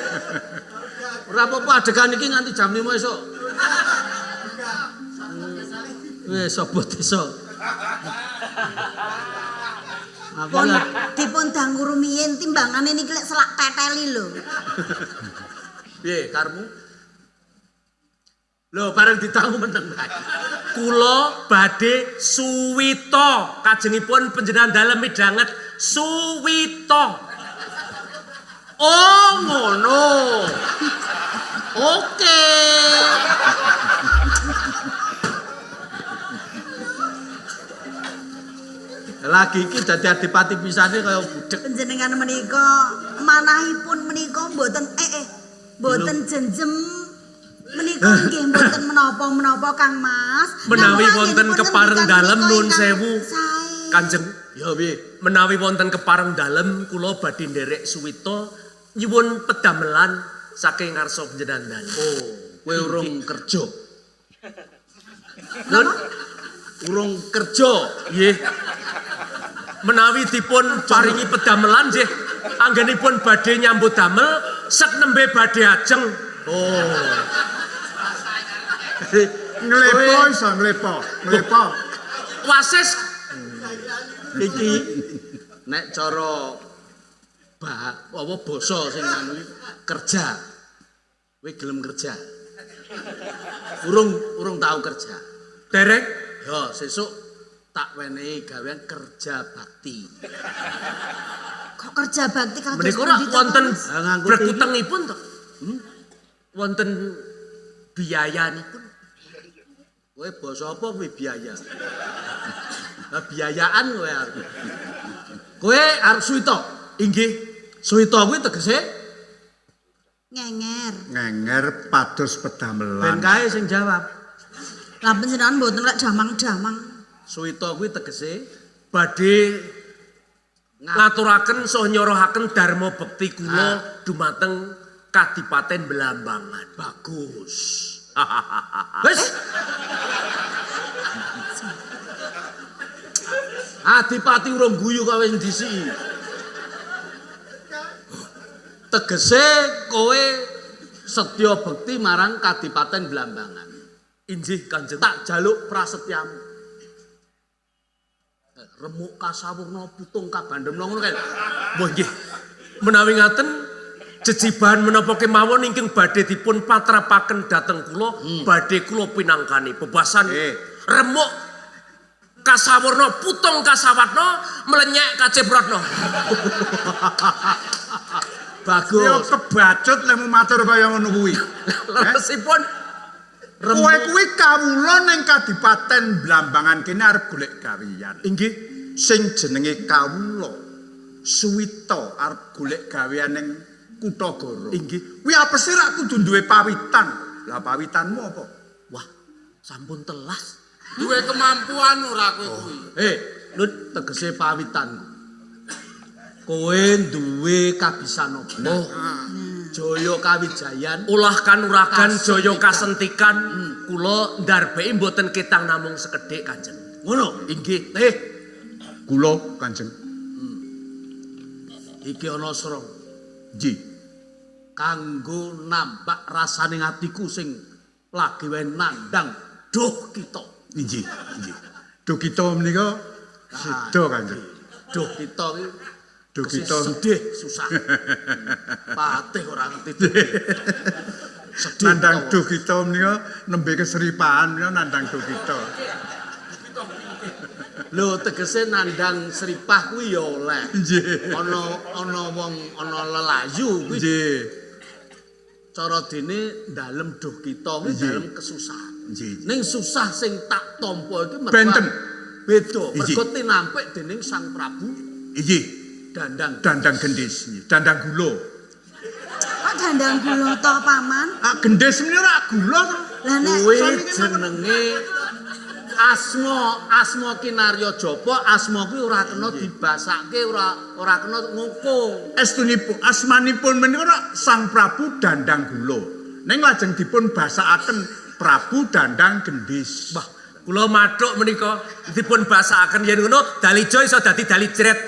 Speaker 1: Ora apa-apa adegan iki nganti jam 5 esuk. Wis sapa desa.
Speaker 2: Pun dipun dangu rumiyin timbangane niki lek selak teteli lho.
Speaker 1: Piye karmu? Lho bareng didangu meneng bae.
Speaker 5: Kula badhe suwita kajengipun panjenengan dalem midhanget suwita.
Speaker 1: Oh ngono. Oke. Lagi iki dadi adipati pisane kaya budhek.
Speaker 2: Panjenengan menika manahipun menika mboten mboten jenjem menika nggih mboten menapa-menapa Kang Mas.
Speaker 5: Menawi wonten kepareng dalem nun sewu Kanjeng.
Speaker 1: Ya piye?
Speaker 5: Menawi wonten kepareng dalem kula badhe nderek suwita nyuwun pedamelan saking ngarsa panjenengan dalem.
Speaker 1: Oh, kowe urung kerja.
Speaker 5: Nun
Speaker 1: urung kerja.
Speaker 5: Nggih. Menawi dipun paringi pedamelan nggih, anggenipun badhe nyambut damel sek nembe badhe ajeng.
Speaker 1: Oh.
Speaker 3: Nglepo iso nglepo, nglepo.
Speaker 5: Wasis
Speaker 1: iki nek cara apa basa sing anu kerja. Kowe gelem kerja. Urung tau kerja.
Speaker 5: Dereng.
Speaker 1: Ya sesuk tak wenehi gawean kerja bakti.
Speaker 2: Kok kerja bakti kados
Speaker 5: menika ora wonten brekutengipun to? Wonten biayanipun.
Speaker 1: Kowe basa apa kuwi biaya? Lah biayaan kowe arep. Kowe arep suwita.
Speaker 5: Inggih.
Speaker 1: Suwita kuwi tegese
Speaker 2: ngenger.
Speaker 3: Ngenger pados pedamelan.
Speaker 1: Ben kae sing jawab.
Speaker 2: Lah panjenengan mboten lek damang-damang.
Speaker 1: Suwita kuwi tegese
Speaker 5: badhe ngaturaken saha nyorohaken dharma bekti kula dumateng Kadipaten Belambangan.
Speaker 1: Bagus. Wis. Adipati urung guyu kok wis ndisiki. Tegese kowe setya bekti marang Kadipaten Belambangan.
Speaker 5: Inggih Kanjeng.
Speaker 1: Tak jaluk prasetyamu. Remuk kasawurna putung kabandemna ngono kae.
Speaker 5: Wah nggih. Menawi ngaten jejibahan menapa kemawon ingkang badhe dipun patrapaken dhateng kula, badhe kula pinangkani bebasan remuk kasawurna putung kasawatna mlenyek kacipratna.
Speaker 1: Bagus.
Speaker 3: Ya kebacut lek matur kaya ngono kuwi.
Speaker 5: Leresipun
Speaker 3: kowe kuwi kawula ning Kadipaten Blambangan kene arep golek gawean.
Speaker 5: Inggih.
Speaker 3: Sing jenenge kawula suwita arep golek gawean ning Kutagara.
Speaker 5: Inggih.
Speaker 3: Kuwi apese rak kudu duwe pawitan. Lah pawitanmu apa?
Speaker 1: Wah, sampun telas.
Speaker 4: Duwe kemampuan ora kowe kuwi.
Speaker 1: Lut tegese pawitanku. Kowe duwe kabisan apa?
Speaker 5: Oh.
Speaker 1: Jaya Kawijayan,
Speaker 5: ulah kanuragan jaya kasentikan, kula ndarbeki mboten ketang namung sekedhik Kanjeng.
Speaker 1: Ngono.
Speaker 5: Inggih.
Speaker 3: Kula Kanjeng.
Speaker 1: Iki ana srong.
Speaker 3: Nggih.
Speaker 1: Kanggo nambak rasane atiku sing lagi wae nandang duh kita.
Speaker 3: Inggih, inggih. Duh kita menika seda Kanjeng.
Speaker 1: Duh kita iki
Speaker 3: duh kita
Speaker 1: sedih susah. Patih ora ngerti. Sedih.
Speaker 3: Nandang duh kita menika nembe keseripahan menika nandang duh kita.
Speaker 1: Lho tegese nandang seripah kuwi ya oleh.
Speaker 3: Nggih.
Speaker 1: Ana wong ana lelayu kuwi.
Speaker 3: Nggih.
Speaker 1: Cara dene dalem duh kita kuwi dalem kesusahan.
Speaker 3: Nggih.
Speaker 1: Ning susah sing tak tampa iki mergo
Speaker 3: benten.
Speaker 1: Beda, mergo tinampik dening Sang Prabu.
Speaker 3: Inggih.
Speaker 1: Dandang
Speaker 3: gendis, dandang gula.
Speaker 2: Kok dandang gula to, Paman?
Speaker 3: Ah gendis menika ora gula to.
Speaker 2: Lah nek
Speaker 1: kuwi jenenge asma kinarya japa, asma kuwi ora kena dibasake, ora kena nguko.
Speaker 3: Estunipun asmanipun menika Sang Prabu Dandang Gula. Ning lajeng dipun basakaken Prabu Dandang Gendis.
Speaker 5: Wah, kula mathuk menika dipun basakaken yen ngono dalijo iso dadi dalijret.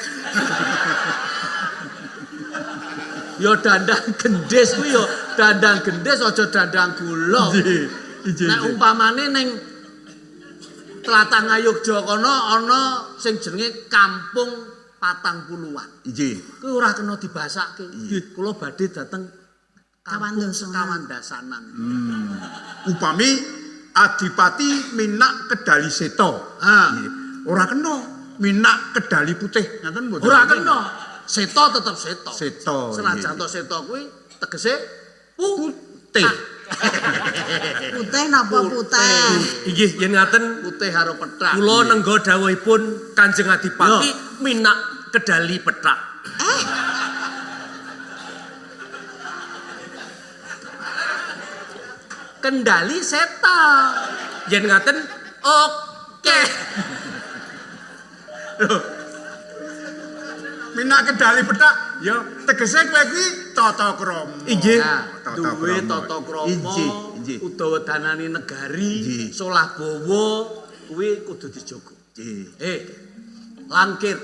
Speaker 1: Ya dandang gendis kuwi ya dandang gendis aja dandang gula.
Speaker 3: Nggih.
Speaker 1: Nek umpamane ning tlatah Ngayogya kono ana sing jenenge Kampung 40-an.
Speaker 3: Inggih.
Speaker 1: Kuwi ora kena dibasake. Kula badhe dateng Kawandasanan.
Speaker 3: Upami Adipati minak Kedali Seta.
Speaker 1: Ha.
Speaker 3: Ora kena minak Kedali Putih, ngaten mboten?
Speaker 1: Ora kena. Seta tetep seta.
Speaker 3: Seta.
Speaker 1: Senajan to seta kuwi tegese putih.
Speaker 2: Putih napa putih?
Speaker 5: Inggih, yen ngaten
Speaker 1: putih karo pethak.
Speaker 5: Kula nenggo dawuhipun Kanjeng Adipati minak Kedali Pethak.
Speaker 1: Kendali Seta.
Speaker 5: Yen ngaten oke.
Speaker 3: Minak Kedali Pethak ya tegese kowe kuwi tata krama.
Speaker 5: Inggih.
Speaker 1: Duwe tata krama.
Speaker 3: Inggih, inggih.
Speaker 1: Utawa danane negari, solah bawa kuwi kudu dijogo.
Speaker 3: Nggih.
Speaker 1: Langkir.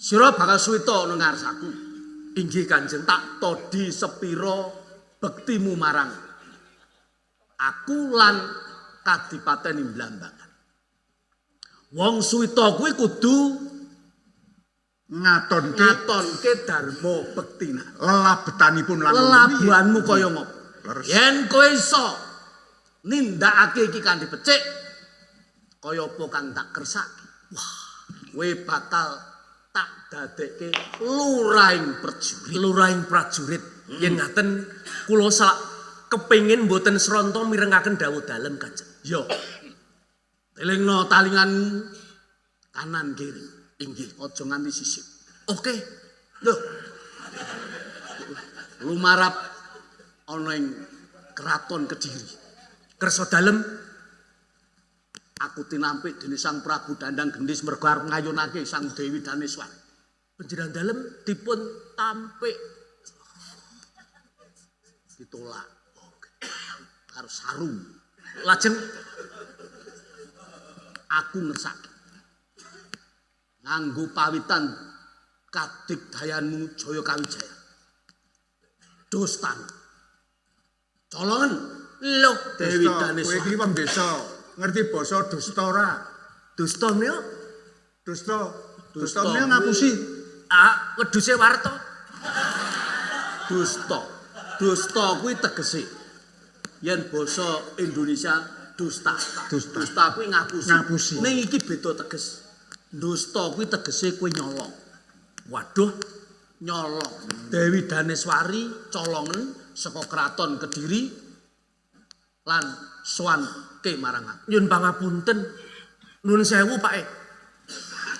Speaker 1: Sira bakal suwita ana ngarsaku.
Speaker 5: Inggih Kanjeng.
Speaker 1: Tak todi sepira bektimu marang aku lan Kadipaten Blambangan. Wong suwita kuwi kudu ngatonke dharma bektina.
Speaker 3: Lelabetanipun lan
Speaker 1: lelabuhanmu kaya ngopo. Yen kowe iso nindakake iki kanthi becik kaya apa kang tak kersake. Wah, kowe bakal tak dadekke lurahing prajurit.
Speaker 5: Lurahing prajurit. Yen ngaten kula sak kepengin mboten sronto mirengaken dawuh dalem Kanjeng.
Speaker 1: Yo. Elingno talinganmu kanan kiri.
Speaker 5: Inggih.
Speaker 1: Aja nganti sisip.
Speaker 5: Oke.
Speaker 1: Lho. Lumarap ana ing Kraton Kediri.
Speaker 5: Kersa dalem
Speaker 1: aku tinampik dening Sang Prabu Dandang Gendis mergo arep ngayunake Sang Dewi Daneswari.
Speaker 5: Panjenengan dalem dipun tampik
Speaker 1: ditolak. Karo sarung.
Speaker 5: Lajeng
Speaker 1: aku ngersake. Nganggo pawitan kadigdayanmu Jaya Kawijaya. Dostan. Colongen
Speaker 5: lho
Speaker 1: Dewi
Speaker 3: Kowe
Speaker 1: Daneswari.
Speaker 3: iki wong desa, ngerti basa dusta ora?
Speaker 5: Dusta menika
Speaker 3: Dusta. Dusta menika ngapusi.
Speaker 5: Ah, wedhuse warta.
Speaker 1: Dusta. Dusta kuwi tegese yen basa Indonesia dusta.
Speaker 3: Dusta.
Speaker 1: Dusta kuwi ngapusi.
Speaker 3: Ngapusi.
Speaker 1: Ning iki beda teges. Dusta kuwi tegese kowe nyolong.
Speaker 5: Waduh,
Speaker 1: nyolong. Dewi Daneswari colongen saka Kraton Kediri lan sowan ke marang aku.
Speaker 5: Nyun pangapunten. Nuwun sewu, Pak E.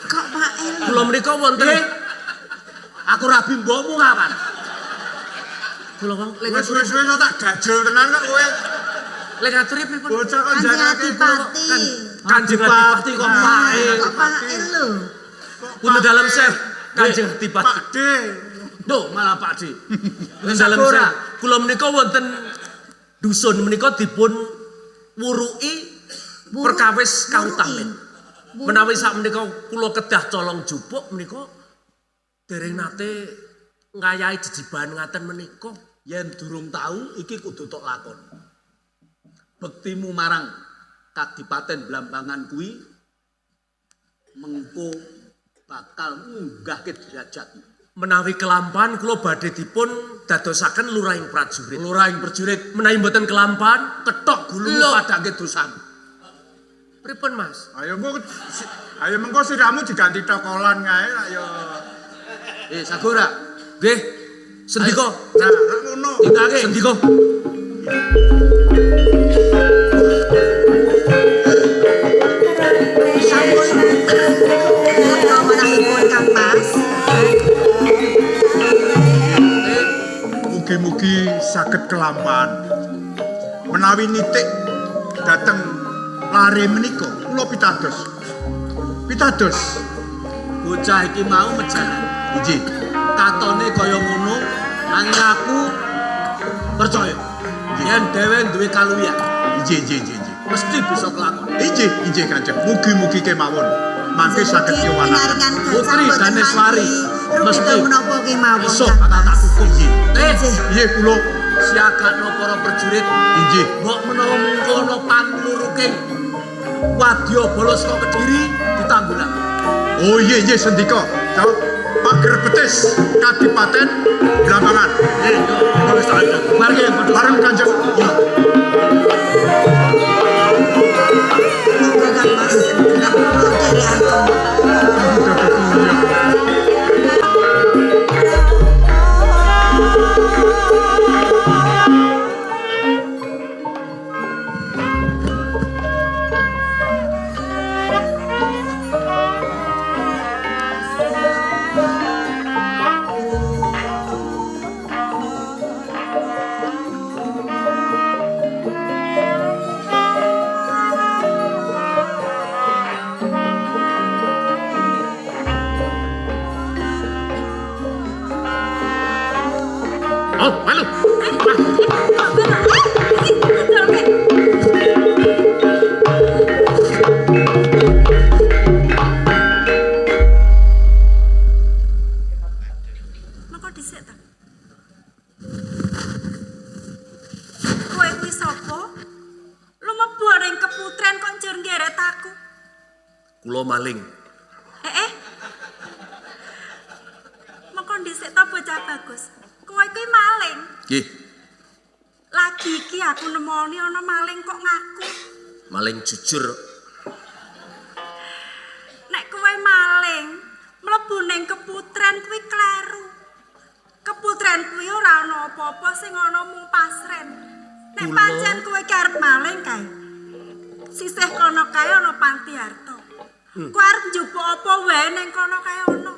Speaker 2: Kok Pak E?
Speaker 5: Kula menika wonten
Speaker 1: Aku rabi mbokmu kapan?
Speaker 5: Kula kok lek
Speaker 3: Wis suwe-suwe tak gajul tenan kok kowe.
Speaker 5: Lek ngaturi pripun?
Speaker 3: Bocah kok
Speaker 2: Kanjeng
Speaker 3: jagake
Speaker 2: Adipati.
Speaker 5: Kanjeng Adipati
Speaker 1: kok Pak E.
Speaker 2: Kok Pak E lho.
Speaker 5: Punten dalem sef Kanjeng Adipati.
Speaker 3: Pak D.
Speaker 1: Duh, malah Pak D.
Speaker 5: Punten dalem sef. Kula menika wonten dusun menika dipun wuruki perkawis kautamen. Menawi sak menika kula kedah colong jupuk menika dereng nate ngayahi jejibahan ngaten menika.
Speaker 1: Yen durung tahu iki kudu tok lakon. Bektimu marang Kadipaten Blambangan kuwi mengko bakal munggahke derajatmu.
Speaker 5: Menawi kelampahan kula badhe dipun dadosaken lurahing prajurit.
Speaker 1: Lurahing prajurit
Speaker 5: menawi mboten kelampahan
Speaker 1: ketok gulumu padake dosamu.
Speaker 5: Pripun Mas?
Speaker 3: Ayo engko ayo mengko siramu diganti tokolan kae lak ya.
Speaker 1: Sagora.
Speaker 5: Nggih. Sendika.
Speaker 3: Nah, lak ngono.
Speaker 1: Tindake.
Speaker 5: Sendika.
Speaker 2: Sampun kawanahipun Kang Mas.
Speaker 3: Mugi-mugi saged kelampahan. Menawi nitik dhateng lare menika kula pitados. Pitados.
Speaker 1: Bocah iki mau mejanan.
Speaker 3: Inggih.
Speaker 1: Katone kaya ngono, nanging aku percaya. Yen dhewe duwe kaluwihan.
Speaker 3: Inggih, inggih, inggih, inggih.
Speaker 1: Mesti bisa kelakon.
Speaker 3: Inggih, inggih Kanjeng. Mugi-mugi kemawon mangke saged nyuwunaken.
Speaker 1: Putri Daneswari
Speaker 2: mesti menapa kemawon
Speaker 1: iso bakal tak hukum.
Speaker 2: Inggih.
Speaker 3: Nggih kula
Speaker 1: siagakno para prajurit.
Speaker 3: Inggih.
Speaker 1: Mbok menawa mungko ana pangluruking wadyabala saka Kediri ditanggulang.
Speaker 3: Oh iya iya sendika. Pager betis Kadipaten Blambangan. Bareng Kanjeng.
Speaker 2: Monggo Kang Mas. Kula dherekaken.
Speaker 5: Oh, melu.
Speaker 7: Mengko dhisik ta. Kowe kuwi sapa? Lumebu ning keputren kok njur nggeret aku.
Speaker 5: Kula maling.
Speaker 7: Mengko dhisik ta bocah bagus. Kowe kuwi maling.
Speaker 5: Nggih.
Speaker 7: Lagi iki aku nemoni ana maling kok ngaku.
Speaker 5: Maling jujur.
Speaker 7: Nek kowe maling, mlebu ning keputren kuwi kleru. Keputren kuwi ora ana apa-apa sing ana mung pasren. Nek pancen kowe ki arep maling kae. Sisih kono kae ana panti harta. Kowe arep njupuk apa wae ning kono kae ana.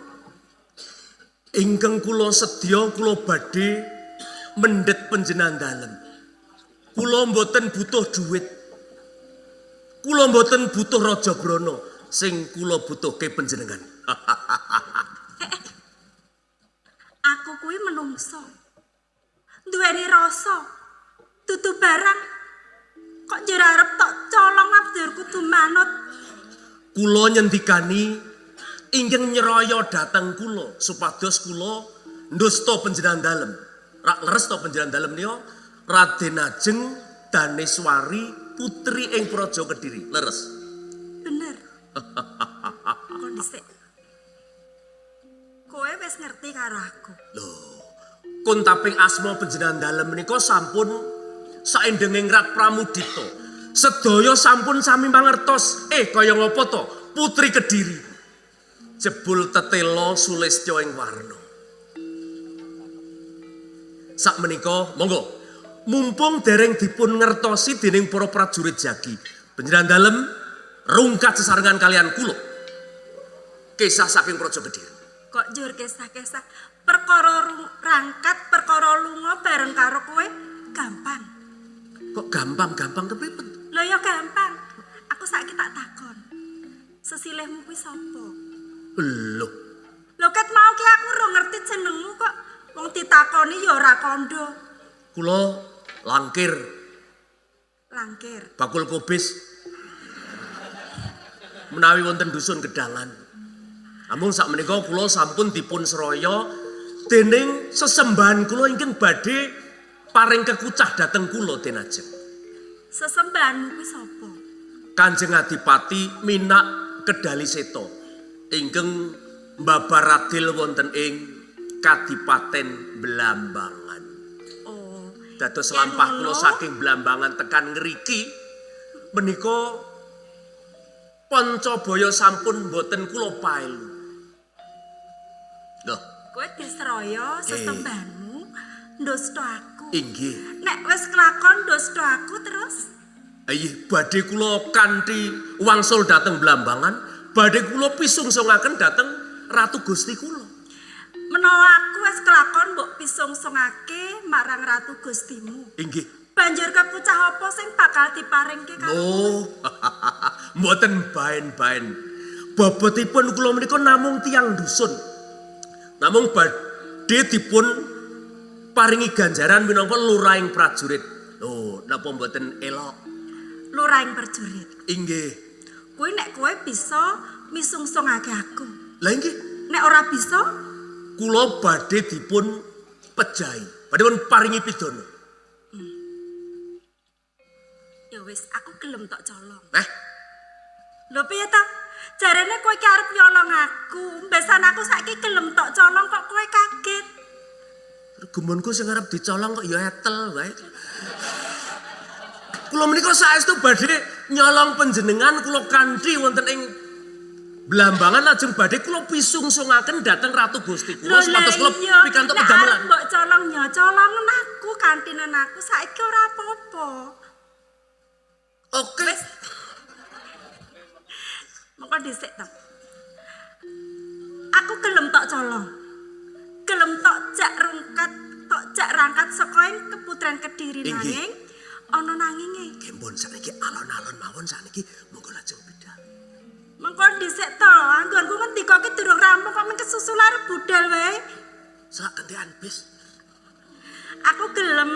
Speaker 5: Ingkang kula sedya kula badhe mendhet panjenengan dalem. Kula mboten butuh duit. Kula mboten butuh Raja Brana, sing kula butuhke panjenengan.
Speaker 7: Aku kuwi menungso. Duweni rasa. Dudu barang. Kok njur arep tok colong njur kudu manut.
Speaker 5: Kula nyendikani ingkang nyeroyo dhateng kula supados kula ndusta panjenengan dalem. Rak leres to panjenengan dalem niyo Raden Ajeng Daneswari putri ing Praja Kediri. Leres.
Speaker 7: Bener. Kok dhisik. Kowe wis ngerti karo aku.
Speaker 5: Lho, kontaping asma panjenengan dalem menika sampun saendenging Rat Pramudita. Sedaya sampun sami mangertos. Kaya ngapa to? Putri Kediri. Jebul tetela sulistya ing warna. Sak menika monggo mumpung dereng dipun ngertosi dening para prajurit jagi. Panjenengan dalem rungkat sesarengan kalian kula. Kisah saking Praja Kediri.
Speaker 7: Kok njur kisah-kisah perkara rangkat perkara lunga bareng karo kowe gampang.
Speaker 5: Kok gampang-gampang kepripun?
Speaker 7: Lho ya gampang. Aku saiki tak takon. Sesilihmu kuwi sapa?
Speaker 5: Lho.
Speaker 7: Lho ket mau ki aku ora ngerti jenengmu kok. Wong ditakoni ya ora kandha.
Speaker 5: Kula langkir.
Speaker 7: Langkir.
Speaker 5: Bakul kobis. Menawi wonten dusun Gedangan. Namung sakmenika kula sampun dipun seraya dening sesembahan kula ingkang badhe paring kekucah dhateng kula Den Ajeng.
Speaker 7: Sesembahanmu kuwi sapa?
Speaker 5: Kanjeng Adipati Minak Kedali Seta ingkang mbabaradil wonten ing Kadipaten Blambangan.
Speaker 7: Oh.
Speaker 5: Dados lampah kula saking Blambangan tekan ngriki menika Pancabaya sampun mboten kula paelu. Lho,
Speaker 7: kowe diseraya sesembahanmu ndusta aku.
Speaker 5: Inggih.
Speaker 7: Nek wis kelakon ndusta aku terus?
Speaker 5: Iya, badhe kula kanthi wangsul dhateng Blambangan, badhe kula pisungsungaken dhateng Ratu Gusti kula.
Speaker 7: Menawa aku wis kelakon mbok pisungsungake marang Ratu Gustimu.
Speaker 5: Inggih.
Speaker 7: Banjur kekucah apa sing bakal diparingke karo
Speaker 5: kowe? Mboten baen-baen. Bobotipun kula menika namung tiyang dusun. Namung badhe dipun paringi ganjaran minangka lurahing prajurit. Lho, napa mboten elok?
Speaker 7: Lurahing prajurit.
Speaker 5: Inggih.
Speaker 7: Kuwi nek kowe bisa misungsungake aku.
Speaker 5: Lah inggih.
Speaker 7: Nek ora bisa,
Speaker 5: kula badhe dipun pejahi. Badhe dipun paringi pidana.
Speaker 7: Ya wis, aku gelem tok colong.
Speaker 5: Eh.
Speaker 7: Lho piye ta? Jarene kowe iki arep nyolong aku. Mbesan aku saiki gelem tok colong kok kowe kaget.
Speaker 5: Gumunku sing arep dicolong kok ya etel wae. Kula menika saestu badhe nyolong panjenengan kula kanthi wonten ing Blambangan lajeng badhe kula pisungsungaken dhateng Ratu Gusti kula supados kula pikantuk pedamelan.
Speaker 7: Mbok colong ya colongen aku kantinen aku saiki ora apa-apa.
Speaker 5: Oke.
Speaker 7: Wis. Mengko dhisik to. Aku gelem tok colong. Gelem tok jak rungkat, tok jak rangkat saka ing keputren Kediri nanging ana nanginge.
Speaker 5: Nggih pun sakniki alon-alon mawon sakniki monggo lajeng bidal.
Speaker 7: Mengko dhisik to, anggonku ngendika ki durung rampung kok mung kesusul arep budal wae.
Speaker 5: Selak gentekan bis.
Speaker 7: Aku gelem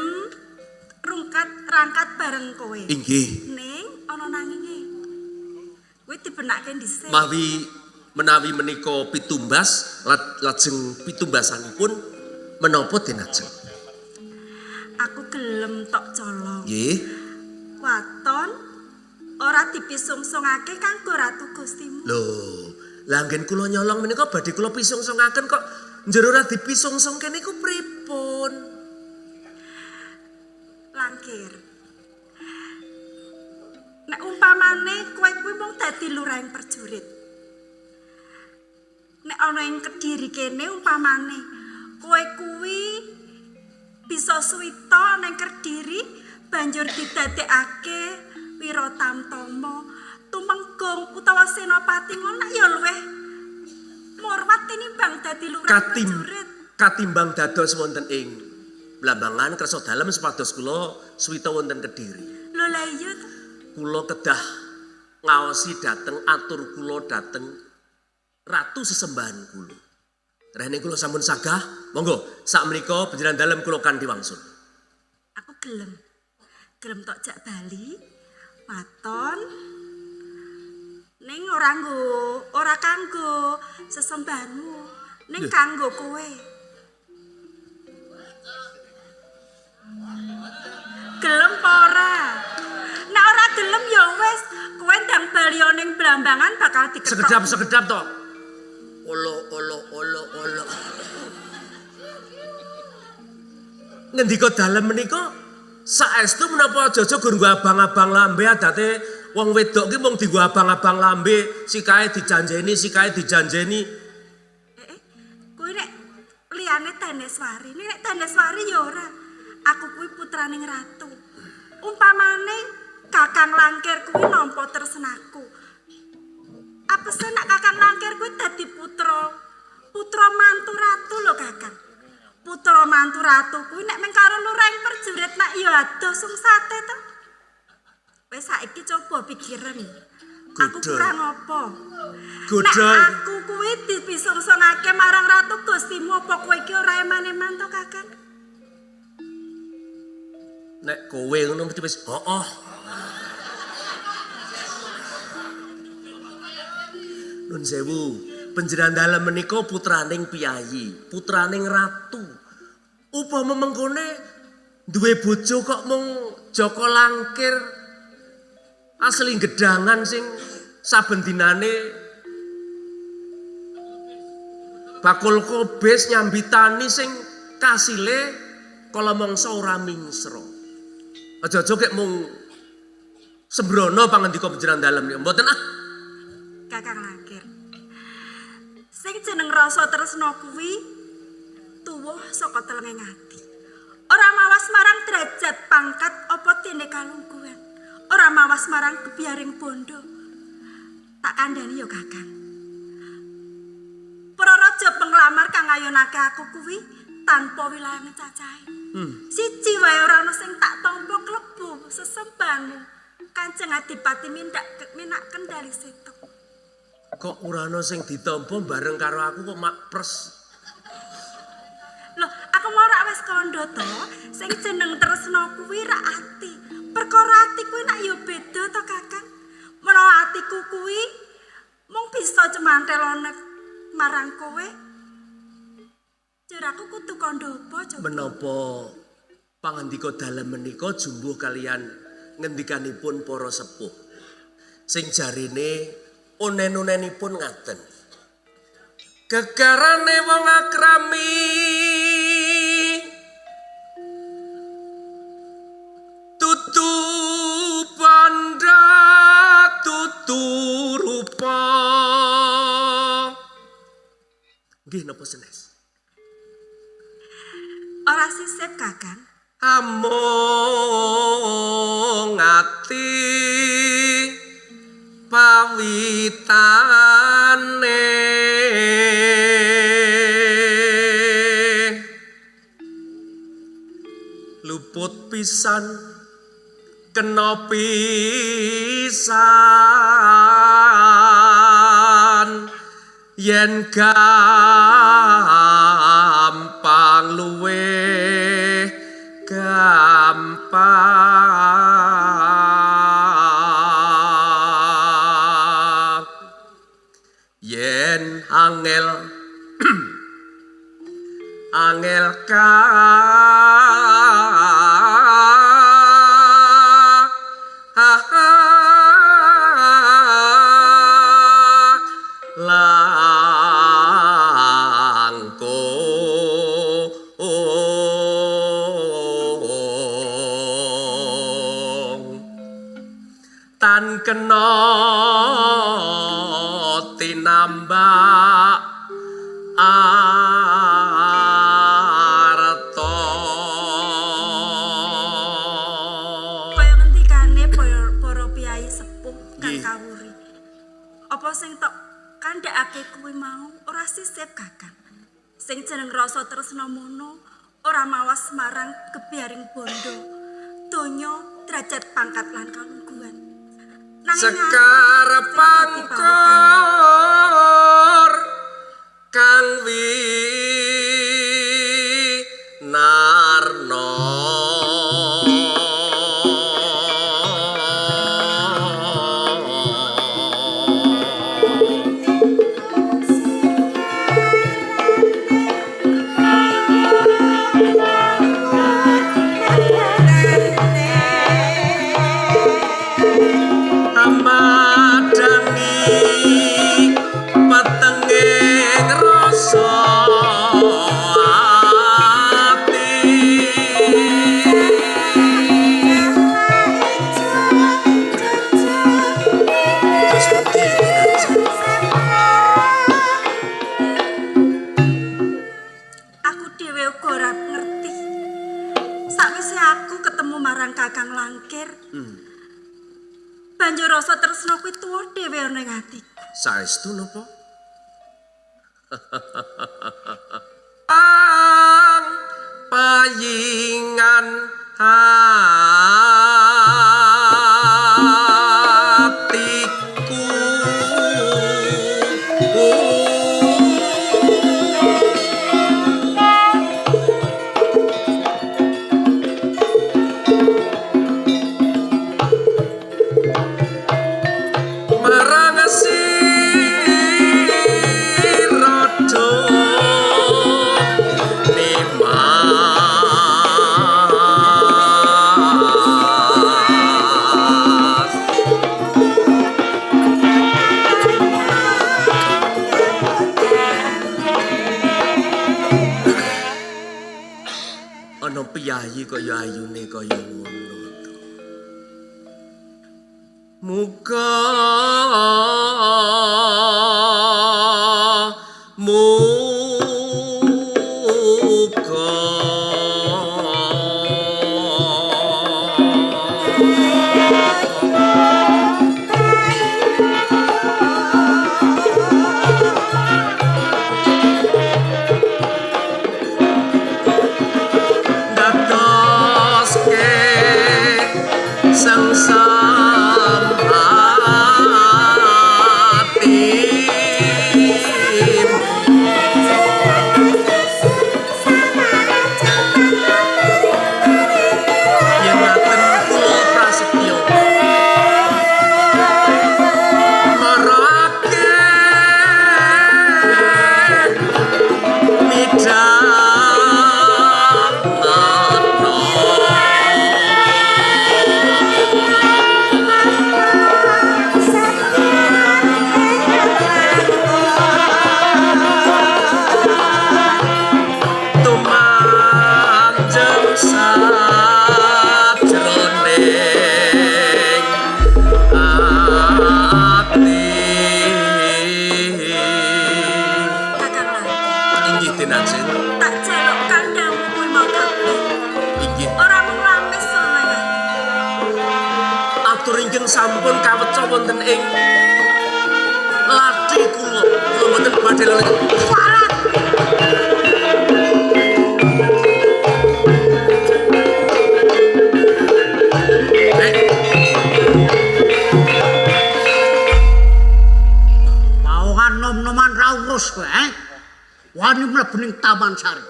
Speaker 7: rungkat rangkat bareng kowe.
Speaker 5: Inggih.
Speaker 7: Ning ana nanginge. Kuwi dibenake dhisik.
Speaker 5: Mawi menawi menika pitumbas lajeng pitumbasanipun menapa den ajeng?
Speaker 7: Aku gelem tok colong.
Speaker 5: Nggih.
Speaker 7: Waton ora dipisungsungake kanggo Ratu Gustimu.
Speaker 5: Lho, lha anggen kula nyolong menika badhe kula pisungsungaken kok njero ora dipisungsungke niku pripun?
Speaker 7: Langkir. Nek umpamane kowe kuwi mung dadi lurahing prajurit. Nek ana ing Kediri kene umpamane kowe kuwi bisa suwita nang Kediri banjur didadekake Wiratamtama, Tumenggung utawa Senopati ngono ya luweh murwat tinimbang dadi lurah prajurit.
Speaker 5: Katimbang dados wonten ing Blambangan kersa dalem supados kula suwita wonten Kediri.
Speaker 7: Lho lha iya to.
Speaker 5: Kula kedah ngaosi dhateng atur kula dhateng ratu sesembahan kula. Rene kula sampun sagah, monggo sakmenika panjenengan dalem kula kanthi wangsul.
Speaker 7: Aku gelem. Gelem tok jak bali. Waton ning ora nggo, ora kanggo sesembahanmu, ning kanggo kowe. Gelem apa ora? Nek ora gelem ya wis, kowe ndang bali ning Blambangan bakal diketok.
Speaker 5: Sekedap-sekedap to. Olo olo olo olo. Ngendika dalem menika saestu menapa aja-aja gur nggo abang-abang lambe adate wong wedok ki mung dienggo abang-abang lambe, sikae dijanjeni, sikae dijanjeni.
Speaker 7: Kuwi nek liyane Daneswari, nek Daneswari ya ora. Aku kuwi putraning ratu. Umpamane Kakang Langkir kuwi nampa tresnaku. Apese nek Kakang Langkir kuwi dadi putra, putra mantu ratu lho Kakang. Putra mantu ratu kuwi nek mung karo lurahing prajurit nek ya adoh sungsate to. Wis saiki coba pikiran. Aku kurang apa? Nek aku kuwi dipisungsungake marang Ratu Gustimu apa kowe iki ora eman-eman to Kakang?
Speaker 5: Nek kowe ngono mesti wis hooh. Nun sewu, panjenengan dalem menika putraning piyayi, putraning ratu. Upama mengkone duwe bojo kok mung Joko Langkir asli gedangan sing saben dinane bakul kobis nyambi tani sing kasile kala mangsa ora mingsra. Aja-aja kek mung sembrono pangandika panjenengan dalem niku. Mboten ah.
Speaker 7: Kakang Langkir. Sing jeneng rasa tresna kuwi tuwuh saka telenging ati. Ora mawas marang derajat pangkat apa dene kalungguhan. Ora mawas marang kebiaring bondo. Tak kandhani ya Kakang. Para raja penglamar kang ngayonake aku kuwi tanpa wilayang cacahe. Siji wae ora ana sing tak tampa klebu sesembahanmu. Kanjeng Adipati minak kendali seto.
Speaker 5: Kok ora ana sing ditampa bareng karo aku kok makpres.
Speaker 7: Loh, aku mau rak wis kandha to, sing jeneng tresna kuwi rak ati. Perkara ati kuwi nak ya beda to Kakang. Menawa atiku kuwi mung bisa cemantelone marang kowe. Jur aku kudu kandha apa coba?
Speaker 5: Menapa pangandika dalem menika jumbuh kalian ngendikanipun para sepuh. Sing jarine Unen-unenipun ngaten. Gegarane wong akrami tutu bandha tutu rupa. Nggih napa senes?
Speaker 7: Ora sisip Kakang.
Speaker 5: Amung ati pawitane luput pisan kena pisan yen gampang luwih gampang yen angel angel ka tan kena tinambak arta.
Speaker 7: Kaya ngendikane para piyai sepuh kang kawuri. Apa sing tok kandhakake kuwi mau ora sisip Kakang. Sing jeneng rasa tresna mono ora mawas marang gebiaring bondo, donya, derajat pangkat lan kalungguhan.
Speaker 5: Sekar pangkor kang winarna amadani petenging rasa ati. Terus pundi Kinarja?
Speaker 7: Aku dhewe uga ora ngerti. Sakwise aku ketemu marang Kakang Langkir, banjur rasa tresna kuwi tuwa dhewe ana ing atiku.
Speaker 5: Saestu napa? Ang payingan hatiku marang sira nimas. Ana piyayi kaya ayune kaya ngono to. Muga muga dadoske sengsem Inggih Den Ajeng.
Speaker 7: Tak jaluk kandhangmu kuwi mau kabeh.
Speaker 5: Inggih.
Speaker 7: Ora mung lamis sono ya.
Speaker 5: Atur ingkang sampun kaweca wonten ing lathi kula. Kula mboten badhe lelek.
Speaker 2: Warat.
Speaker 1: Pawongan nom-noman ra urus kowe, eh? Wani mlebu ning Taman Sari.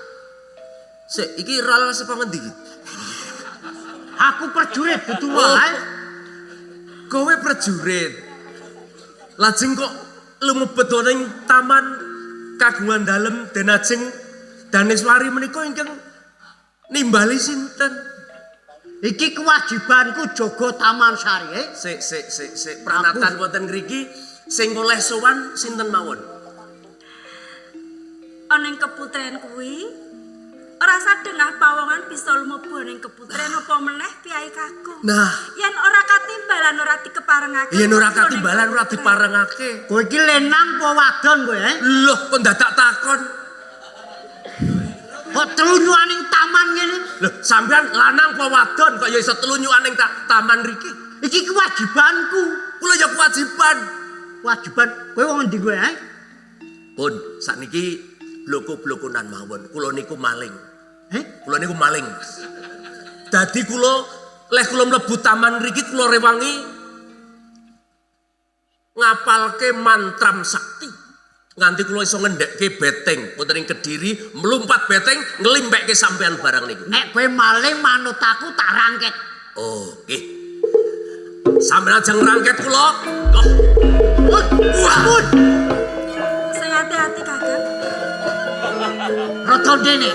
Speaker 5: Sik, iki ral saka ngendi iki?
Speaker 1: Aku prajurit dudu wae.
Speaker 5: Kowe prajurit. Lajeng kok lumebet ning taman kagungan dalem Den Ajeng Daneswari menika ingkang nimbali sinten?
Speaker 1: Iki kewajibanku jaga Taman Sari, eh?
Speaker 5: Sik sik sik sik pranatan wonten ngriki sing oleh sowan sinten mawon?
Speaker 7: Ana ing keputren kuwi ora sadengah pawongan bisa lumebu ning keputren apa meneh piyai kakung.
Speaker 5: Nah,
Speaker 7: yen ora katimbalan ora dikeparengake.
Speaker 5: Yen ora katimbalan ora diparengake.
Speaker 1: Kowe iki lenang apa wadon kowe, eh?
Speaker 5: Loh, kok dadak takon?
Speaker 1: Kok telunyuan ning taman ngene?
Speaker 5: Loh, sampean lanang apa wadon kok ya iso telunyuan ning taman riki?
Speaker 1: Iki kewajibanku.
Speaker 5: Kula ya kewajiban.
Speaker 1: Kewajiban kowe wong endi kowe, eh?
Speaker 5: Pun, sakniki bloko-blokonan mawon. Kula niku maling.
Speaker 1: Eh?
Speaker 5: Kula niku maling. Dadi kula leh kula mlebu taman riki kula rewangi ngapalke mantram sakti. Nganti kula iso ngendekke beteng wonten ing Kediri, mlumpat beteng nglimpekke sampean barang niku.
Speaker 1: Nek kowe maling manut aku tak rangket.
Speaker 5: Oh, nggih. Sampeyan ajeng rangket kula. Loh. Wah.
Speaker 7: Sing ati-ati Kakang.
Speaker 1: Rada ndene.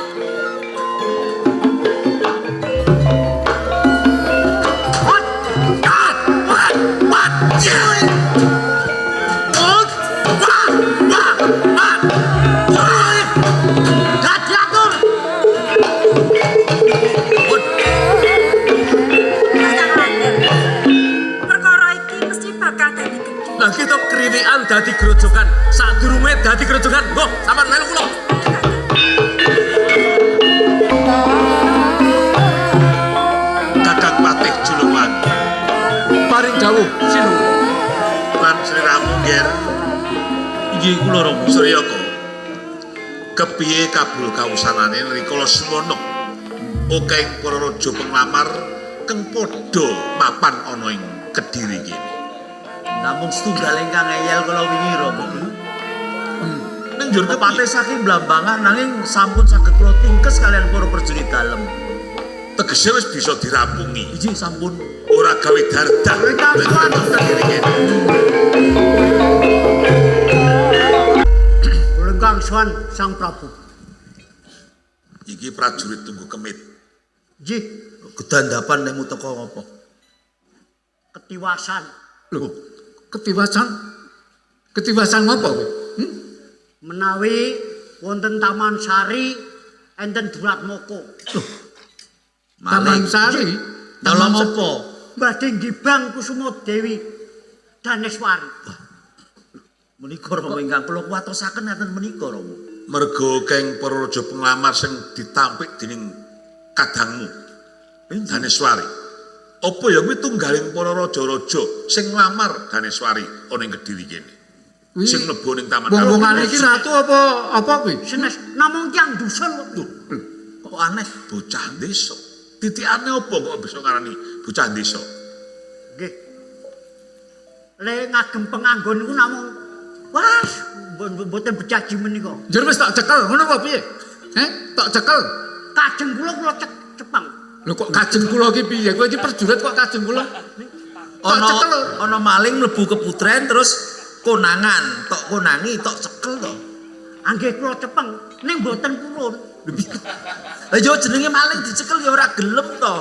Speaker 7: Perkara iki mesti bakal dadi gedhe.
Speaker 5: Lah kita kriwikan dadi grojogan. Sadurunge dadi grojogan, nggo sampean melu kula.
Speaker 8: Kakang Patih Julungwangi.
Speaker 4: Paring dawuh sinuwun.
Speaker 8: Lan sliramu, Nger.
Speaker 9: Inggih kula Rama.
Speaker 8: Suryaka. Kepiye kabul kawusanane rikala semono akehing para raja penglamar kang padha mapan ana ing Kediri kene.
Speaker 9: Namung setunggal ingkang ngeyel kala wingi Rama.
Speaker 8: Ning njur
Speaker 9: Kepate saking Blambangan nanging sampun saged kula tingkes kalian para prajurit dalem.
Speaker 8: Tegese wis bisa dirampungi.
Speaker 9: Inggih sampun.
Speaker 8: Ora gawe dardah. Kediri kene.
Speaker 1: Kula sowan Sang Prabu.
Speaker 8: Iki prajurit tunggu kemit.
Speaker 1: Nggih,
Speaker 9: Kedandapan nek teko ngopo?
Speaker 1: Ketiwasan.
Speaker 4: Lho, ketiwasan? Ketiwasan ngopo kowe?
Speaker 1: Menawi wonten Taman Sari enten Duratmoko.
Speaker 4: Loh. Taman Sari?
Speaker 9: Taman apa?
Speaker 1: Badhe nggibang Kusuma Dewi Daneswari.
Speaker 9: Menika Rama ingkang kula kuwatosaken enten menika Rama.
Speaker 8: Merga keng para raja penglamar sing ditampik dening kadangmu Daneswari. Apa ya kuwi tunggaling para raja-raja sing nglamar Daneswari ana ing Kediri kene. Sing mlebu ning taman.
Speaker 4: Wong-wongane iki ratu apa apa kuwi?
Speaker 1: Senes namung tiyang dusun kok.
Speaker 9: Kok aneh
Speaker 8: bocah desa. Titikane apa kok bisa ngarani bocah desa?
Speaker 1: Nggih. Le ngagem penganggon niku namung wah mboten bejaji menika.
Speaker 4: Njur wis tak cekel ngono apa piye? Heh, tak cekel.
Speaker 1: Kajeng kula kula cepeng.
Speaker 4: Lho kok kajeng kula iki piye? Kowe iki prajurit kok kajeng kula? Tak cekel.
Speaker 9: Ana maling mlebu keputren terus konangan, tok konangi, tok cekel to.
Speaker 1: Anggih kula cepeng ning mboten purun.
Speaker 9: Lah yo jenenge maling dicekel ya ora gelem to.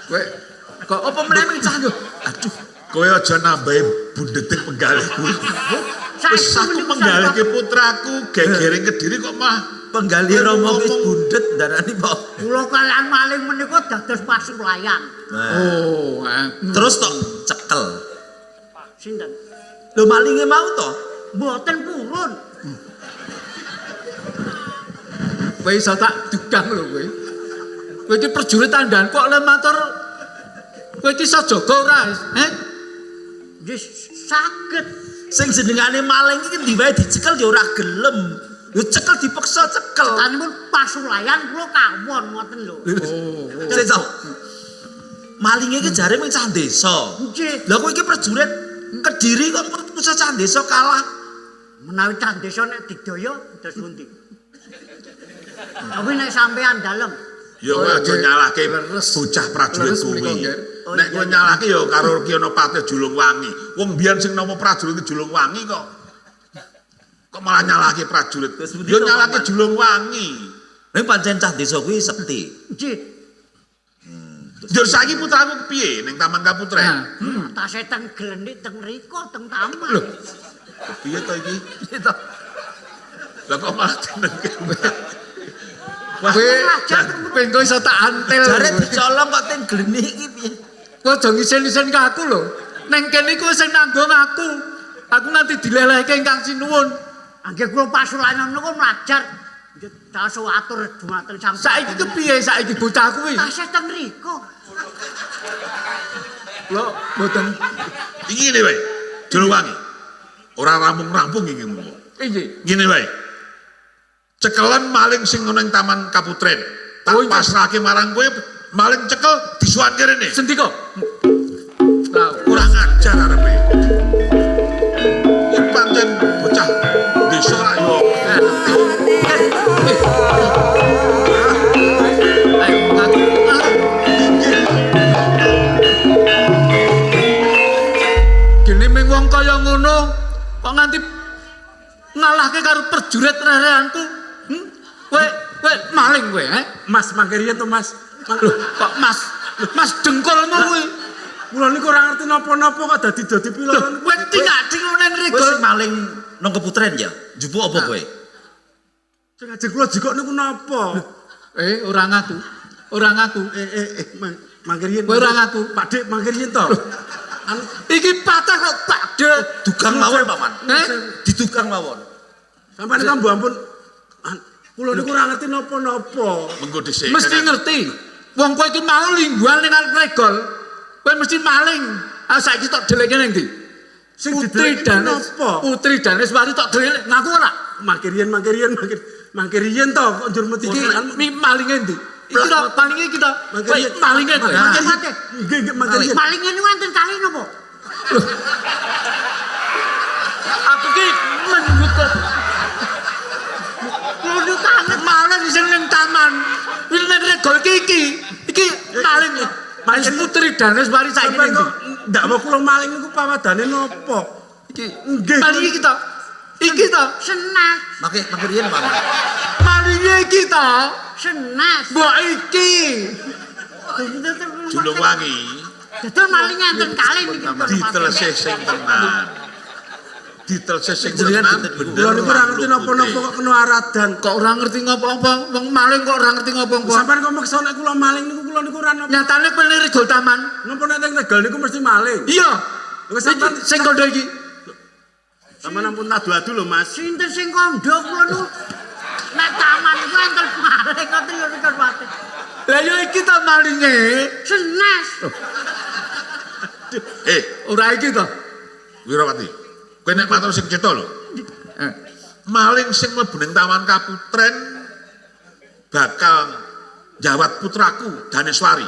Speaker 4: Kowe kok
Speaker 9: apa meneh cah yo? Aduh,
Speaker 8: kowe aja nambahi bundeting penggalihku. Wis aku penggalihke putraku gegering Kediri kok mah
Speaker 9: penggalih Rama wis bundet ndarani kok.
Speaker 1: Kula kalian maling menika dados pasulayan.
Speaker 4: Oh,
Speaker 9: terus tok cekel.
Speaker 1: Sinten?
Speaker 9: Lho malinge mau to?
Speaker 1: Mboten purun.
Speaker 4: Kowe iso tak dugang lho kowe. Kowe iki prajurit tandhan kok le matur. Kowe iki iso jaga ora? Heh?
Speaker 10: Nggih saged.
Speaker 9: Sing jenengane maling iki endi wae dicekel ya ora gelem. Ya cekel dipaksa cekel.
Speaker 10: Cetanipun pasulayan kula kawon ngoten lho.
Speaker 9: Oh. Sik to. Malinge iki jare mung cah desa.
Speaker 10: Nggih.
Speaker 9: Lah kowe iki prajurit Kediri kok mung cah desa kalah.
Speaker 10: Menawi cah desa nek digdaya terus pundi? Tapi nek sampean dalem
Speaker 8: ya kowe aja nyalahke bocah prajurit kuwi. Nek kowe nyalahke ya karo Ki Anapati Julungwangi. Wong biyen sing nampa prajurit Julungwangi kok. Kok malah nyalahke prajurit? Ya nyalahke Julungwangi.
Speaker 9: Ning pancen cah desa kuwi sekti.
Speaker 10: Nggih.
Speaker 8: Njur saiki putraku kepiye ning Taman Kaputren?
Speaker 10: Tase teng glenik teng mriku teng taman.
Speaker 8: Lho. Kepiye to iki?
Speaker 9: Piye to?
Speaker 8: Lah kok malah dinengke.
Speaker 4: Kowe kowe engko iso tak antil.
Speaker 9: Jare dicolong kok teng glenik iki piye?
Speaker 4: Kowe aja ngisen-isen ke aku lho. Neng kene iku sing nanggung aku. Aku nganti dilelehke ingkang sinuwun.
Speaker 10: Nggih kula pasulayan niku mlajar. Nggih atur dumateng sampeyan.
Speaker 4: Saiki kepiye saiki bocah kuwi?
Speaker 10: Tasih teng mriku.
Speaker 4: Lho, mboten.
Speaker 8: Iki ngene wae. Julungwangi. Ora rampung-rampung iki mengko.
Speaker 4: Nggih.
Speaker 8: Ngene wae. Cekelan maling sing ana ing Taman Kaputren. Tak pasrahke marang kowe, maling cekel disuwanke rene.
Speaker 4: Sendika.
Speaker 8: Kurang ajar arepe. Iki pancen bocah desa rak yo.
Speaker 4: Ayo ngaku. Gene ming wong kaya ngono kok nganti ngalahke karo prajurit rereanku. Kowe kowe maling kowe, he?
Speaker 6: Mas mangke riyen to, Mas.
Speaker 4: Lho, kok Mas? Mas dengkulmu kuwi.
Speaker 6: Kula niku ora ngerti napa-napa kok dadi-dadi piloran.
Speaker 4: Kowe tingak-tinguk nang
Speaker 9: Kowe
Speaker 4: regol.
Speaker 9: sing maling nang Keputren ya? Njupuk apa kowe?
Speaker 6: Sing ajeng kula jikok niku napa?
Speaker 4: Ora ngaku. Ora ngaku.
Speaker 6: Mangke riyen.
Speaker 4: Kowe ora ngaku.
Speaker 6: Pak Dik mangke riyen to.
Speaker 4: Iki patah kok Pak Dik.
Speaker 9: Dugang mawon, Paman. Didugang mawon.
Speaker 6: Sampeyan kan mbok ampun. Kula niku ora ngerti napa-napa.
Speaker 8: Mengko dhisik.
Speaker 4: Mesti ngerti. Wong kowe iki mau lingguan ning arep regol. Kowe mesti maling. Ah saiki tok dheleke ning ndi?
Speaker 6: Sing
Speaker 4: Putri
Speaker 6: dideleki
Speaker 4: Danes.
Speaker 6: napa?
Speaker 4: Putri Daneswari tok dheleke ngaku ora?
Speaker 6: Mangke riyen, mangke riyen, mangke riyen to kok njur mesti
Speaker 4: Iki malinge ndi? Iki to malinge iki to. Kowe malinge kowe.
Speaker 10: Mangke
Speaker 6: Nggih, nggih mangke riyen.
Speaker 10: Malinge niku enten kali napa?
Speaker 4: Aku ki menurut
Speaker 10: Kula niku kangen
Speaker 4: maling sing ning taman. Kuwi ning regol iki iki. Iki maling. Maling Putri Daneswari saiki ning ndi?
Speaker 6: Ndak mau kula maling niku pawadane napa?
Speaker 4: Iki
Speaker 6: nggih.
Speaker 4: Maling iki to. Iki to.
Speaker 10: Senas.
Speaker 9: Mangke mangke riyen, Paman.
Speaker 4: Malinge iki to.
Speaker 10: Senas.
Speaker 4: Mbok iki.
Speaker 8: Julungwangi.
Speaker 10: Dadi maling enten kalih niki.
Speaker 8: Ditelsih sing tenan. Ditelsih sing tenan bener.
Speaker 6: Kula niku ora ngerti napa-napa kok kena aradan.
Speaker 4: Kok ora ngerti ngopo-apa? Wong maling kok ora ngerti ngopo-apa.
Speaker 6: Sampeyan kok maksa nek kula maling niku kula niku ora napa.
Speaker 4: Nyatane kowe ning regol taman.
Speaker 6: Napa nek teng regol niku mesti maling?
Speaker 4: Iya.
Speaker 6: Wis sampeyan
Speaker 4: sing kandha iki.
Speaker 6: Sampeyan ampun adu-adu lho, Mas.
Speaker 10: Sinten sing kandha kula niku? Nek taman niku enten maling ngoten lho niku Pak.
Speaker 4: Lah ya iki to malinge.
Speaker 10: Senas.
Speaker 4: Ora iki to.
Speaker 8: Wirawati. Kowe nek matur sing cetha lho. Maling sing mlebu ning Taman Kaputren bakal jawat putraku Daneswari.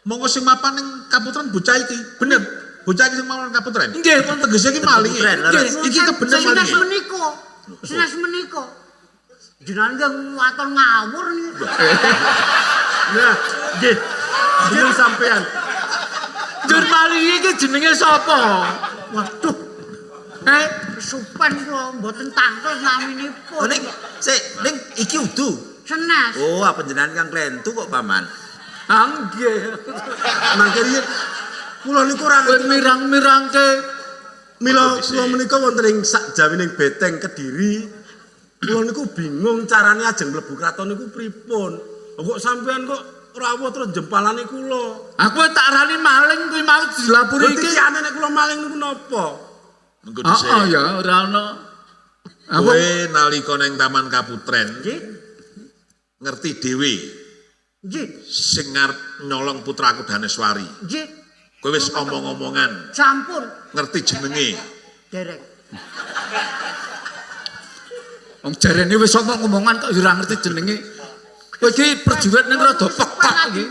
Speaker 8: Monggo sing mapan ning Kaputren bocah iki, bener. Bocah iki sing mapan ning Kaputren.
Speaker 4: Nggih,
Speaker 8: tegese iki malinge. Iki kebener
Speaker 10: Senas
Speaker 8: malinge.
Speaker 10: menika. Senas menika. Jenengan nggih waton ngawur niku.
Speaker 6: Nah, nggih. Bener sampean.
Speaker 4: Jur malinge iki jenenge sapa?
Speaker 10: Waduh. Kesupen kula mboten tangkel naminipun.
Speaker 9: Oh ning sik ning iki udu.
Speaker 10: Senas.
Speaker 9: Oh, panjenengan kang klentu kok, Paman.
Speaker 4: Ah nggih.
Speaker 6: Mangke riyen kula niku ora
Speaker 4: Kowe mirang-mirangke.
Speaker 6: Mila kula menika wonten ing sakjawining beteng Kediri. Kula niku bingung carane ajeng mlebu kraton niku pripun. Kok sampean kok rawuh terus jempalane kula.
Speaker 4: Aku tak arani maling kuwi mau dilapuri iki.
Speaker 6: Iki nek kula maling niku napa?
Speaker 8: Mengko dhisik.
Speaker 4: Heeh ya ora ono.
Speaker 8: Kowe nalika ning Taman Kaputren,
Speaker 10: Nggih.
Speaker 8: Ngerti dhewe.
Speaker 10: Nggih.
Speaker 8: Sing arep nyolong putraku Daneswari.
Speaker 10: Nggih.
Speaker 8: Kowe wis omong-omongan.
Speaker 10: Sampun.
Speaker 8: Ngerti jenenge.
Speaker 10: Derek.
Speaker 4: Wong jarene wis omong-omongan kok ora ngerti jenenge. Kowe iki prajurit ning rada pekok iki.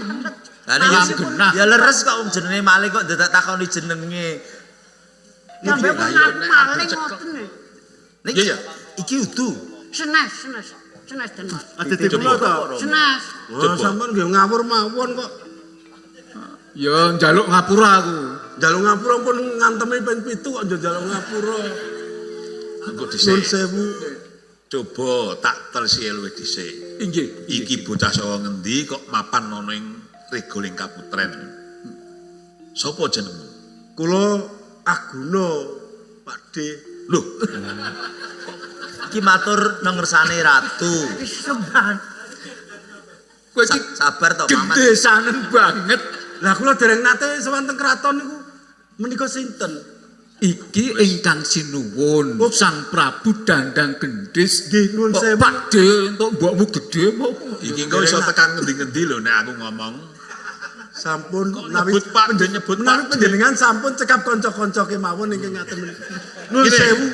Speaker 9: Lah nek ya leres kok wong jenenge maling kok dadak takoni jenenge.
Speaker 10: Sampe wong ngaku maling ngoten e.
Speaker 8: Iya ya.
Speaker 9: Iki udu.
Speaker 10: Senes, senes. Senes den Mas.
Speaker 11: Adite kula to.
Speaker 10: Senes.
Speaker 11: Oh, sampean nggih ngawur mawon kok.
Speaker 4: Ya njaluk ngapura aku.
Speaker 11: Njaluk ngapura pun ngantemi ping 7 kok njaluk ngapura.
Speaker 8: Engko dhisik.
Speaker 11: Nuwun sewu.
Speaker 8: Coba tak telsi luwih dhisik.
Speaker 4: Inggih.
Speaker 8: Iki bocah saka ngendi kok mapan ana ing Regoling Kaputren. Sapa jenengmu?
Speaker 11: Kula Aguna, Pak D.
Speaker 8: Lho.
Speaker 9: Iki matur nang ngersane ratu.
Speaker 10: Sembah.
Speaker 4: Kowe iki
Speaker 9: sabar to, Mamat.
Speaker 4: Gedesanen banget.
Speaker 11: Lah kula dereng nate sowan teng kraton niku menika sinten?
Speaker 4: Iki ingkang sinuwun Sang Prabu Dandang Gendhis.
Speaker 11: Nggih, nuwun sewu.
Speaker 4: Pak D entuk mbokmu gedhe apa?
Speaker 8: Iki engko iso tekan ngendi-ngendi lho nek aku ngomong.
Speaker 11: Sampun menawi
Speaker 8: nyebut Pak D nyebut
Speaker 11: menawi
Speaker 8: Pak D.
Speaker 11: panjenengan sampun cekap kanca-kanca kemawon ingkang ngaten menika. Nuwun sewu.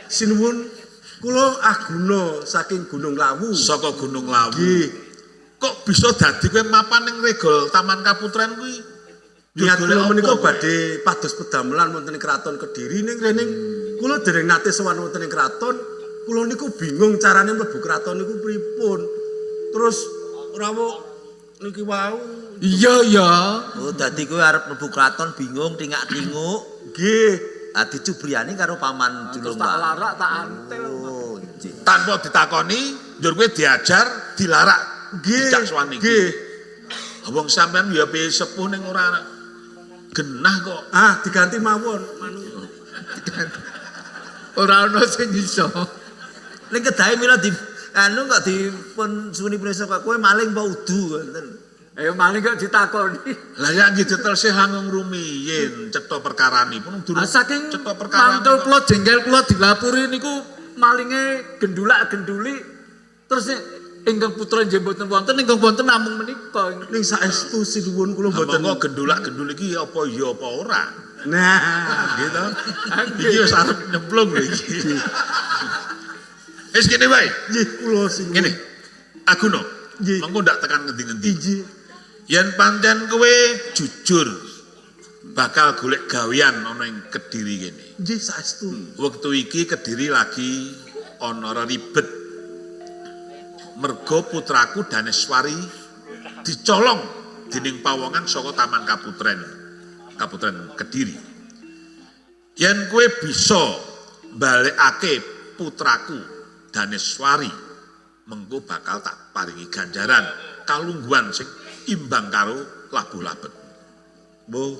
Speaker 11: Sinuwun kula Aguna saking Gunung Lawu.
Speaker 8: Saka Gunung Lawu.
Speaker 11: Nggih.
Speaker 8: Kok bisa dadi kowe mapan ning Regol Taman Kaputren kuwi?
Speaker 11: Niat kula menika badhe pados pedamelan wonten ing Kraton Kediri ning rene kula dereng nate sowan wonten ing kraton. Kula niku bingung carane mlebu kraton niku pripun. Terus rawuh niki wau.
Speaker 4: Iya ya.
Speaker 9: Oh dadi kowe arep mlebu kraton bingung tingak-tinguk.
Speaker 11: Nggih.
Speaker 9: Ah dicubriyani karo paman Julung.
Speaker 4: Terus tak larak tak antel.
Speaker 9: Oh, nggih.
Speaker 8: Tanpa ditakoni njur kowe diajar, dilarak.
Speaker 11: Nggih.
Speaker 8: Dijak sowan iki.
Speaker 11: Nggih.
Speaker 8: Wong sampean ya piye sepuh ning ora genah kok.
Speaker 11: Ah, diganti mawon.
Speaker 4: Ora ono sing iso.
Speaker 9: Ning kedahe mila di anu kok dipun suni prisa kok kowe maling apa udu ngoten.
Speaker 4: Ayo maling kok ditakoni.
Speaker 8: Lah ya nggih ditelsih langung rumiyin cetha perkaranipun durung
Speaker 4: saking
Speaker 8: cetha perkarane.
Speaker 4: Mantul kula jengkel kula dilapuri niku malinge gendulak-genduli terus ingkang putra nggih mboten wonten ingkang wonten namung menika.
Speaker 11: Ning saestu sinuwun kula mboten.
Speaker 8: Monggo gendulak-gendul iki apa ya apa ora.
Speaker 11: Nah,
Speaker 8: gitu. Iki wis arep nyemplung lho iki. Wis kene wae.
Speaker 11: Nggih, kula sinuwun.
Speaker 8: Ngene. Aguna. Monggo ndak tekan ngendi-ngendi.
Speaker 11: Nggih.
Speaker 8: Yen pancen kowe jujur bakal golek gawean ana ing Kediri kene.
Speaker 11: Nggih, saestu.
Speaker 8: Wektu iki Kediri lagi ana ribet. Mergo putraku Daneswari dicolong dening pawongan saka Taman Kaputren, Kaputren Kediri. Yen kowe bisa balekake putraku Daneswari, mengko bakal tak paringi ganjaran kalungguhan sing imbang karo labuh labet.
Speaker 11: Mbah.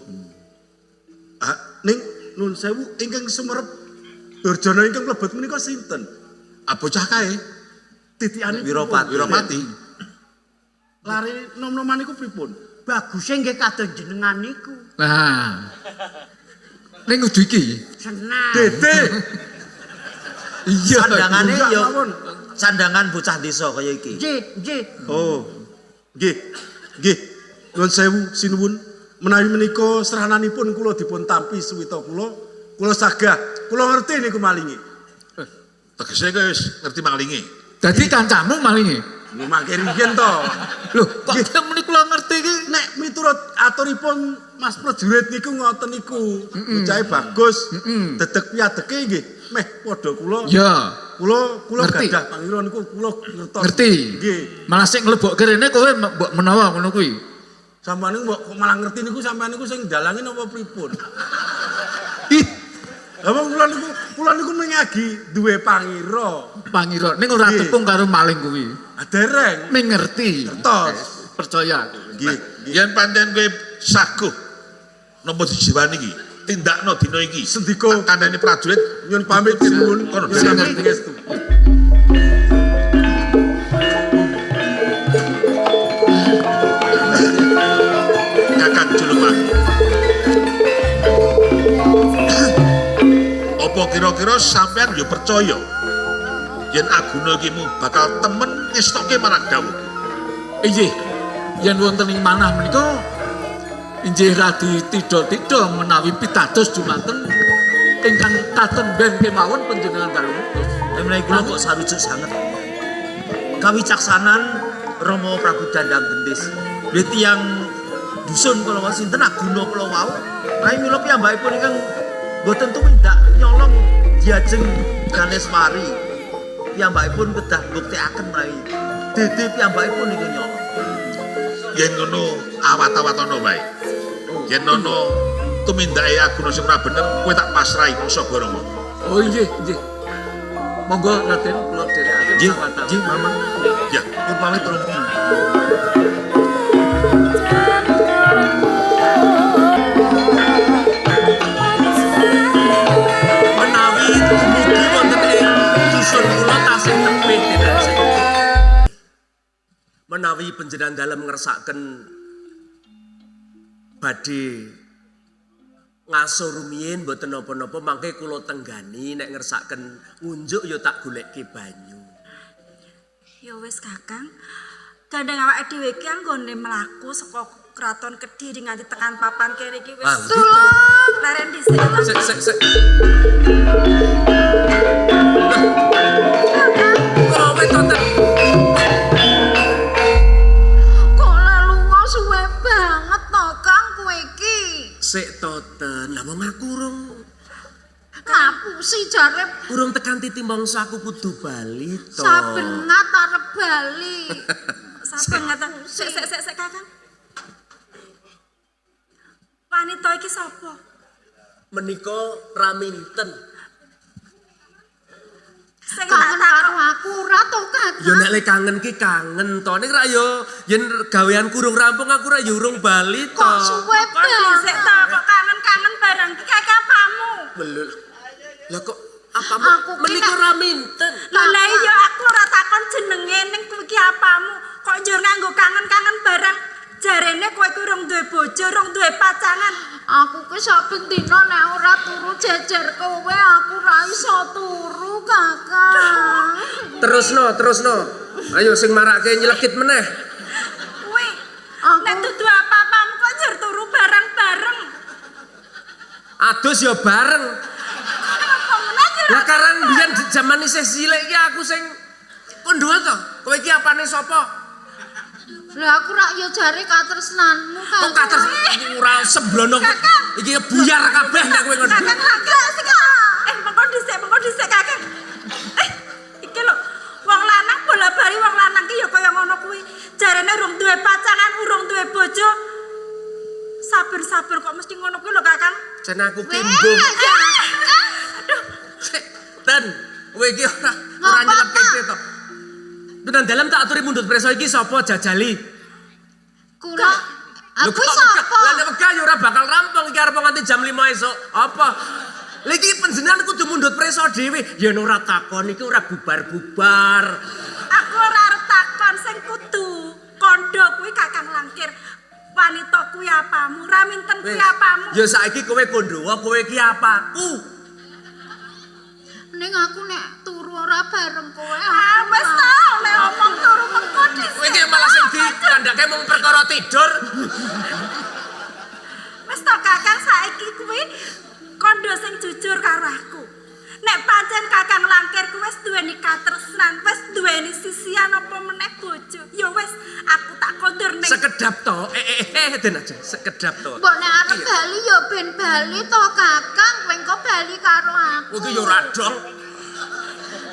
Speaker 11: Ah, ning nuwun sewu ingkang sumerep Durjana ingkang mlebet menika sinten?
Speaker 8: Ah bocah kae.
Speaker 11: Titikane
Speaker 9: Wiropati.
Speaker 8: Wiropati.
Speaker 11: Lare nom-noman niku pripun?
Speaker 10: Baguse nggih kados jenengan niku.
Speaker 4: Nah. Ning kudu iki.
Speaker 10: Senang.
Speaker 11: Dede.
Speaker 4: Iya.
Speaker 9: Sandangane ya sandangan bocah desa kaya iki.
Speaker 10: Nggih, nggih.
Speaker 11: Oh. Nggih. Nggih. Nuwun sewu sinuwun. Menawi menika srananipun kula dipun tampi suwita kula, kula sagah. Kula ngerti niku malinge.
Speaker 8: Tegese kowe wis ngerti malinge.
Speaker 4: Dadi kancamu malinge.
Speaker 11: Lho mangke riyen to.
Speaker 4: Lho kok muni kula ngerti iki
Speaker 11: nek miturut aturipun Mas Prajurit niku ngoten niku. Bocahe bagus. Dedeg piadeke nggih meh padha kula.
Speaker 4: Ya.
Speaker 11: Kula gadah pangira niku kula ngertos.
Speaker 4: Ngerti.
Speaker 11: Nggih.
Speaker 4: Malah sing nglebokke rene kowe mbok menawa ngono kuwi.
Speaker 11: Sampeyan niku kok malah ngerti niku sampeyan niku sing dalangi napa pripun?
Speaker 4: Ih.
Speaker 11: Lah wong kula niku mengagi duwe pangira.
Speaker 4: Pangira ning ora tepung karo maling kuwi.
Speaker 11: Ah dereng.
Speaker 4: Ning ngerti.
Speaker 11: Ngertos.
Speaker 4: Percaya.
Speaker 11: Nggih.
Speaker 8: Yen pancen kowe saguh nampa dijiwani iki, tindakno dina iki.
Speaker 11: Sendika
Speaker 8: kandhane prajurit
Speaker 11: nyun pamit sinuwun
Speaker 8: kono
Speaker 11: ngerti.
Speaker 8: Kakang Julungwangi. Apa kira-kira sampean yo percaya Yen Aguna iki mu bakal temen ngestoke marang dawuhku.
Speaker 4: Inggih, yen wonten ing manah menika inggih radi tidha-tidha menawi pitados dumateng ingkang katemben kemawon panjenengan dalu mutus.
Speaker 9: Menawi kula kok sarujuk sanget. Kawicaksanan Rama Prabu Dandang Gendis. Nggih tiyang dusun kula wau sinten Aguna kula wau. Rai mila piyambakipun ingkang boten tumindak nyolong diajeng Daneswari. Piyambakipun kedah mbuktekaken menawi dede piyambakipun niku nyolong.
Speaker 8: Yen ngono awat-awatono wae. Yen ana tumindake Aguna sing ora bener, kowe tak pasrahi mangsa bareng.
Speaker 4: Oh inggih, inggih. Monggo Raden kula dherekaken sawetawis.
Speaker 11: Nggih, Mamang.
Speaker 8: Ya,
Speaker 11: pun pamit Romo.
Speaker 5: Menawi dumugi wonten ing dusun kula tasih tebih dherek. Menawi panjenengan dalem ngersakaken badhe ngaso rumiyin mboten napa-napa mangke kula tenggani nek ngersakaken ngunjuk ya tak golekke banyu.
Speaker 7: Ya wis Kakang. Gandeng awake dhewe iki anggone mlaku saka Kraton Kediri nganti tekan papan kene iki wis.
Speaker 5: Tulung,
Speaker 7: leren dhisik.
Speaker 5: Sik sik sik. Kowe to ten.
Speaker 10: Kok lunga suwe banget to Kang kowe iki.
Speaker 5: Sik to ten. Lah wong aku urung
Speaker 10: ngapusi jare
Speaker 5: urung tekan titi mangsa aku kudu bali to.
Speaker 10: Saben ngat arep bali.
Speaker 7: Saben ngat. Sik sik sik sik Kakang. Wanita iki sapa?
Speaker 5: Menika Raminten.
Speaker 7: Sing tak
Speaker 10: Kangen karo aku ora to Kakang.
Speaker 5: Ya nek le kangen ki kangen to. Ning rak yo yen gawean kurung rampung aku rak yo urung bali to.
Speaker 10: Kok suwe
Speaker 7: banget. Sik to kok kangen-kangen barang ki kakak apamu?
Speaker 5: Belul. Lah kok apamu? Menika Raminten.
Speaker 7: Lho lah iya aku ora takon jenenge ning kuwi ki apamu. Kok njur nganggo kangen-kangen barang jarene kowe ki urung duwe bojo, urung duwe pacangan.
Speaker 10: Aku ki saben dina nek ora turu jejer kowe aku ora iso turu Kakang.
Speaker 5: Terusno, terusno. Ayo sing marake nyelekit meneh.
Speaker 7: Kuwi nek dudu apa-apamu kok njur turu bareng-bareng.
Speaker 5: Adus ya bareng. Lah karang biyen jaman isih cilik iki aku sing kondho to. Kowe iki apane sapa?
Speaker 10: Lah aku rak ya jare katresnanmu Kakang.
Speaker 5: Kok katresnan ora sembrono. Iki buyar kabeh nek kowe ngono.
Speaker 7: Kakang kakang sing mengko dhisik Kakang. Iki lho wong lanang bola-bali wong lanang ki ya kaya ngono kuwi. Jarene urung duwe pacangan, urung duwe bojo. Sabar-sabar kok mesti ngono kuwi lho Kakang.
Speaker 5: Jan aku ki mbuh.
Speaker 7: Aduh.
Speaker 5: Ten, kowe iki ora nyelekete to. Tenan dalem tak aturi mundhut preso iki sapa jajali?
Speaker 10: Kula aku sapa?
Speaker 5: Lah nek wegah ya ora bakal rampung iki arep nganti jam 5 esuk. Apa? Lha iki panjenengan kudu mundhut preso dhewe. Yen ora takon iki ora bubar-bubar.
Speaker 7: Aku ora arep takon sing kudu kandha kuwi Kakang Langkir. Wanita kuwi apamu? Raminten kuwi apamu?
Speaker 5: Ya saiki kowe kandhawa kowe iki apaku?
Speaker 10: Ning aku nek turu ora bareng kowe.
Speaker 7: Ah wis to, nek omong turu mengko dhisik.
Speaker 5: Kowe iki malah sing dikandhake mung perkara tidur.
Speaker 7: Wis to Kakang saiki kuwi kandha sing jujur karo aku. Nek pancen Kakang Langkir kuwi wis duweni katresnan, wis duweni sisian apa meneh bojo. Ya wis, aku tak kondur ning
Speaker 5: sekedap to. Den aja, sekedap to.
Speaker 10: Mbok nek arep bali ya ben bali to Kakang, kowe engko bali karo aku.
Speaker 5: Kowe iki ya ora dong.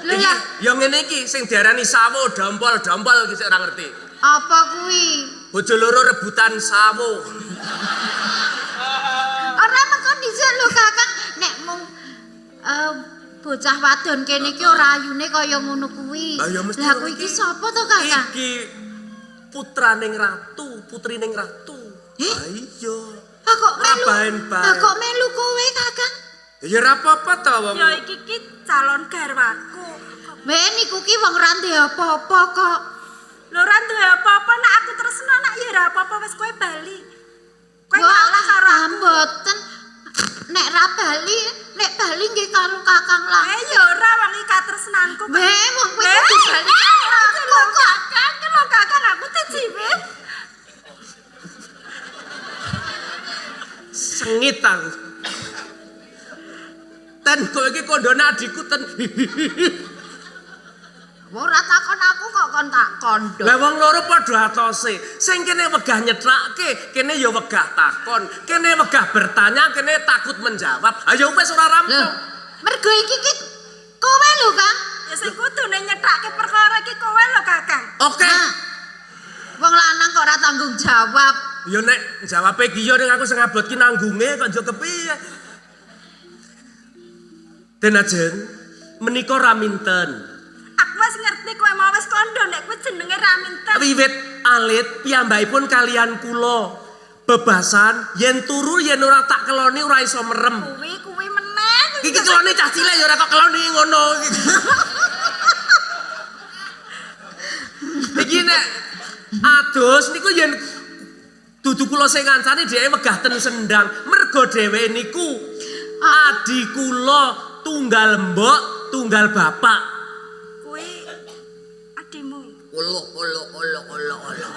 Speaker 10: Lho lah,
Speaker 5: ya ngene iki sing diarani sawo dompol-dompol iki sik ora ngerti.
Speaker 10: Apa kuwi?
Speaker 5: Bojo loro rebutan sawo.
Speaker 10: Ora mengko dhisik lho Kakang, nek mung bocah wadon kene iki ora ayune kaya ngono kuwi. Lah kuwi iki sapa to Kakang?
Speaker 5: Iki putraning ratu, putrining ratu. Ha iya.
Speaker 10: Ha kok melu? Ha kok melu kowe Kakang?
Speaker 5: Ya ora apa-apa to wong.
Speaker 7: Ya iki ki calon garwaku.
Speaker 10: Weh niku ki wong ora duwe apa-apa kok.
Speaker 7: Lho ora duwe apa-apa nek aku tresno nek ya ora apa-apa wis kowe bali. Kowe kalah karo aku.
Speaker 10: Mboten. Nek ra bali, nek bali nggih karo Kakang lah.
Speaker 7: Ya ora wong iki katresnanku.
Speaker 10: Weh, wong kuwi kudu bali karo aku kok.
Speaker 7: Kakang, lho Kakang aku dijiwit.
Speaker 5: Sengit aku. Ten kowe iki kandhane adikku ten.
Speaker 10: Wong ora takon aku kok kon tak kandha.
Speaker 5: Lah wong loro padha atose. Sing kene wegah nyetrake, kene ya wegah takon, kene wegah bertanya, kene takut menjawab. Ayo wis ora rampung.
Speaker 10: Mergo iki ki kowe lho, Kang.
Speaker 7: Ya sing kudune nyetrake perkara iki kowe lho, Kakang.
Speaker 5: Oke.
Speaker 10: Nah, wong lanang kok ora tanggung jawab.
Speaker 5: Ya nek jawabe ki ya ning aku sing abot ki nanggunge kok njuk kepiye. Den Ajeng menika Raminten.
Speaker 7: Aku wis ngerti kowe mau wis kandha nek kowe jenenge Raminten.
Speaker 5: Wiwit alit piyambakipun kalian kula bebasan yen turu yen ora tak keloni ora iso merem.
Speaker 7: Kuwi meneh.
Speaker 5: Iki keloni cah cilik ya ora kok keloni ngono. Iki nek adus niku yen dudu kula sing ngancani dheweke wegah ten sendang mergo dheweke niku adi kula tunggal mbok tunggal bapak.
Speaker 7: Kuwi adimu.
Speaker 1: Olo olo olo olo olo.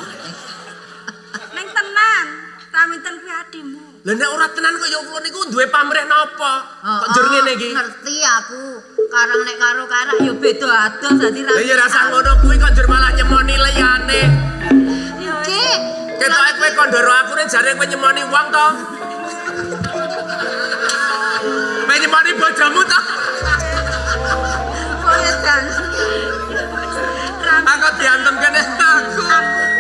Speaker 7: Ning tenan, Raminten kuwi adimu.
Speaker 5: Lah nek ora tenan kok ya kula niku duwe pamrih napa? Kok njur ngene iki?
Speaker 10: Ngerti aku. Karang nek karo karak ya beda adoh dadi ra.
Speaker 5: Lah ya rasah ngono kuwi kok njur malah nyemoni liyane.
Speaker 10: Nggih.
Speaker 5: Ketoke kowe kandharo aku nek jare kowe nyemoni wong to. Kowe nyemoni bojomu to.
Speaker 10: Kowe jan.
Speaker 5: Aku diantem kene aku.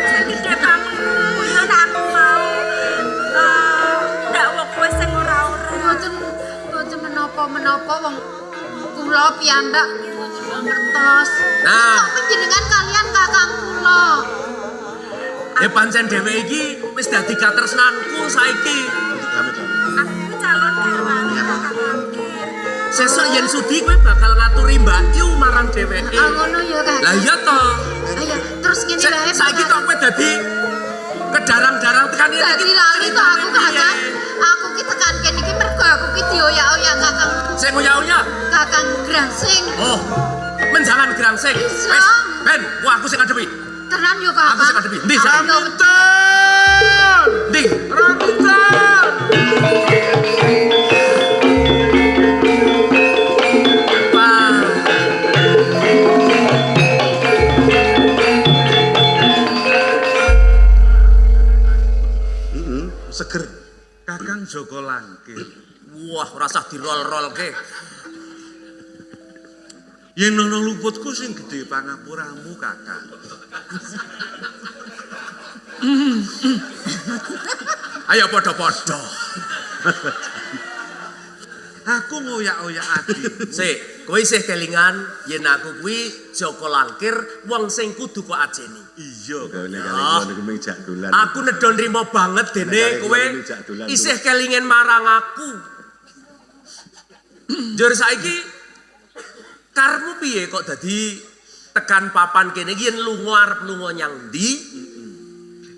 Speaker 7: Sing gedhe pamrihku ya nek aku mau ndakwa kowe sing ora-ora.
Speaker 10: Mboten mboten menapa-menapa wong kula piyambak ngertos.
Speaker 5: Nah,
Speaker 10: kok panjenengan kalian kakang kula.
Speaker 5: Ya pancen dhewe iki wis dadi katresnanku saiki.
Speaker 7: Aku calon garwane Kakang Langkir.
Speaker 5: Sesuk yen sudi kowe bakal ngaturi Mbak Yu marang dheweke.
Speaker 10: Ah ngono ya, Kak.
Speaker 5: Lah iya to.
Speaker 10: Ayo terus ngene wae.
Speaker 5: Saiki kok kowe dadi kedarang-darang tekan ngene
Speaker 10: iki. Dadi lali to aku, Kakang. Aku ki tekan kene iki mergo aku ki dioyak-oyak Kakang.
Speaker 5: Sing oyak-oyak?
Speaker 10: Kakang Grangsing.
Speaker 5: Oh. Menjangan Grangsing. Wis, ben, wah aku sing ngadepi.
Speaker 10: Tenan yo, Kakang.
Speaker 5: Aku sing ngadepi. Ndi saiki?
Speaker 3: Raminten.
Speaker 5: Ndi?
Speaker 3: Raminten.
Speaker 11: Seger.
Speaker 3: Kakang Joko Langkir.
Speaker 5: Wah, ora usah dirol-rolke.
Speaker 8: Yen ana luputku sing gedhe pangapuramu, Kakang.
Speaker 5: Ayo padha-padha.
Speaker 8: Aku ngoyak-oyak ati.
Speaker 5: Sik, kowe isih kelingan yen aku kuwi Joko Langkir wong sing kudu kok ajeni.
Speaker 8: Iya,
Speaker 5: kok. Aku nedha nrimo banget dene kowe isih kelingan marang aku. Njur saiki karepmu piye kok dadi tekan papan kene iki yen lunga arep lunga nyang ndi?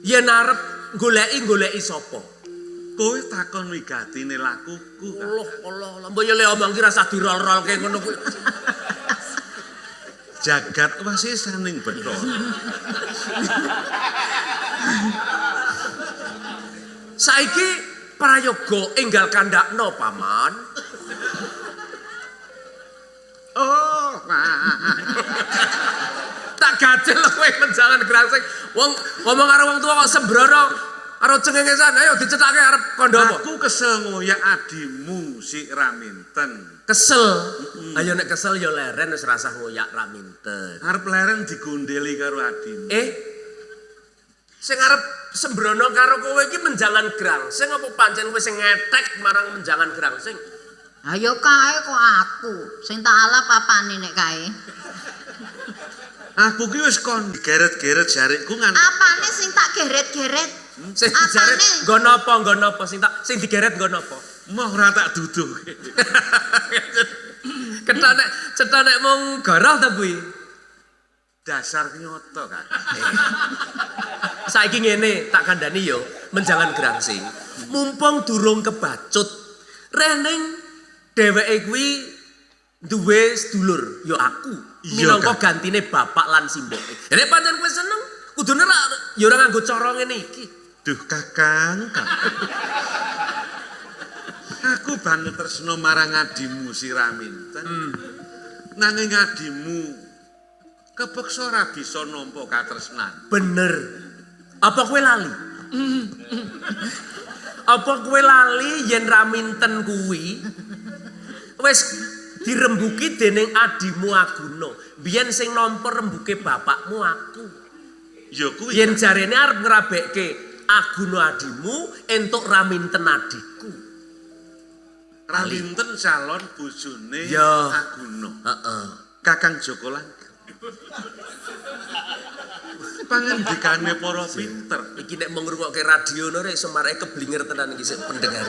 Speaker 5: Yen arep goleki sapa?
Speaker 8: Kowe takon wigatine lakuku.
Speaker 5: Allah Allah, mbok yo le omong ki rasah dirol-rolke ngono kuwi.
Speaker 8: Jagat wasisaning Bathara.
Speaker 5: Saiki prayoga enggal kandhakno, Paman.
Speaker 3: Oh,
Speaker 5: tak gajel kowe menjangan grangsing. Wong ngomong karo wong tua kok sembrono. Karo cengengesan, ayo dicethake arep kandha apa?
Speaker 8: Aku kesel ngoyak adimu si Raminten.
Speaker 5: Kesel. Ayo nek kesel ya leren wis rasah ngoyak Raminten.
Speaker 8: Arep leren digondeli karo adimu.
Speaker 5: Sing arep sembrono karo kowe iki menjangan grangsing apa pancen kowe sing ngetek marang menjangan grangsing?
Speaker 10: Ayo kae kok aku sing tak alap apane nek kae.
Speaker 8: Aku ki wis kon geret-geret jarikku nganti.
Speaker 10: Apane sing tak geret-geret?
Speaker 5: Sing digeret nggo napa nggo napa sing tak sing digeret nggo napa?
Speaker 8: Moh ora tak duduh.
Speaker 5: Ketok nek cetha nek mung goroh ta kuwi.
Speaker 8: Dasar nyoto kan.
Speaker 5: Saiki ngene tak kandhani yo, menjangan grangsing. Mumpung durung kebacut. Rening dheweke kuwi duwe sedulur, ya aku. Minangka gantine bapak lan simboke. Nek pancen kowe seneng, kudune ya ora nganggo cara ngene iki.
Speaker 12: Duh Kakang, Aku banget tresno marang adimu si Raminten. Nanging adimu kepeksa ora bisa nampa katresnan.
Speaker 5: Bener. Apa kowe lali? Apa kowe lali yen Raminten kuwi wis dirembuki dening adimu Aguna. Biyen sing nampa rembuke bapakmu aku.
Speaker 12: Ya kuwi.
Speaker 5: Yen jarene arep ngrabekke Aguna adimu entuk Raminten adikku.
Speaker 12: Raminten calon bojone Aguna.
Speaker 5: Heeh.
Speaker 12: Kakang Joko Langkung. Pangandikane para pinter.
Speaker 5: Iki nek mung ngrungokke radio ngono iso marake keblinger tenan iki sik pendengar.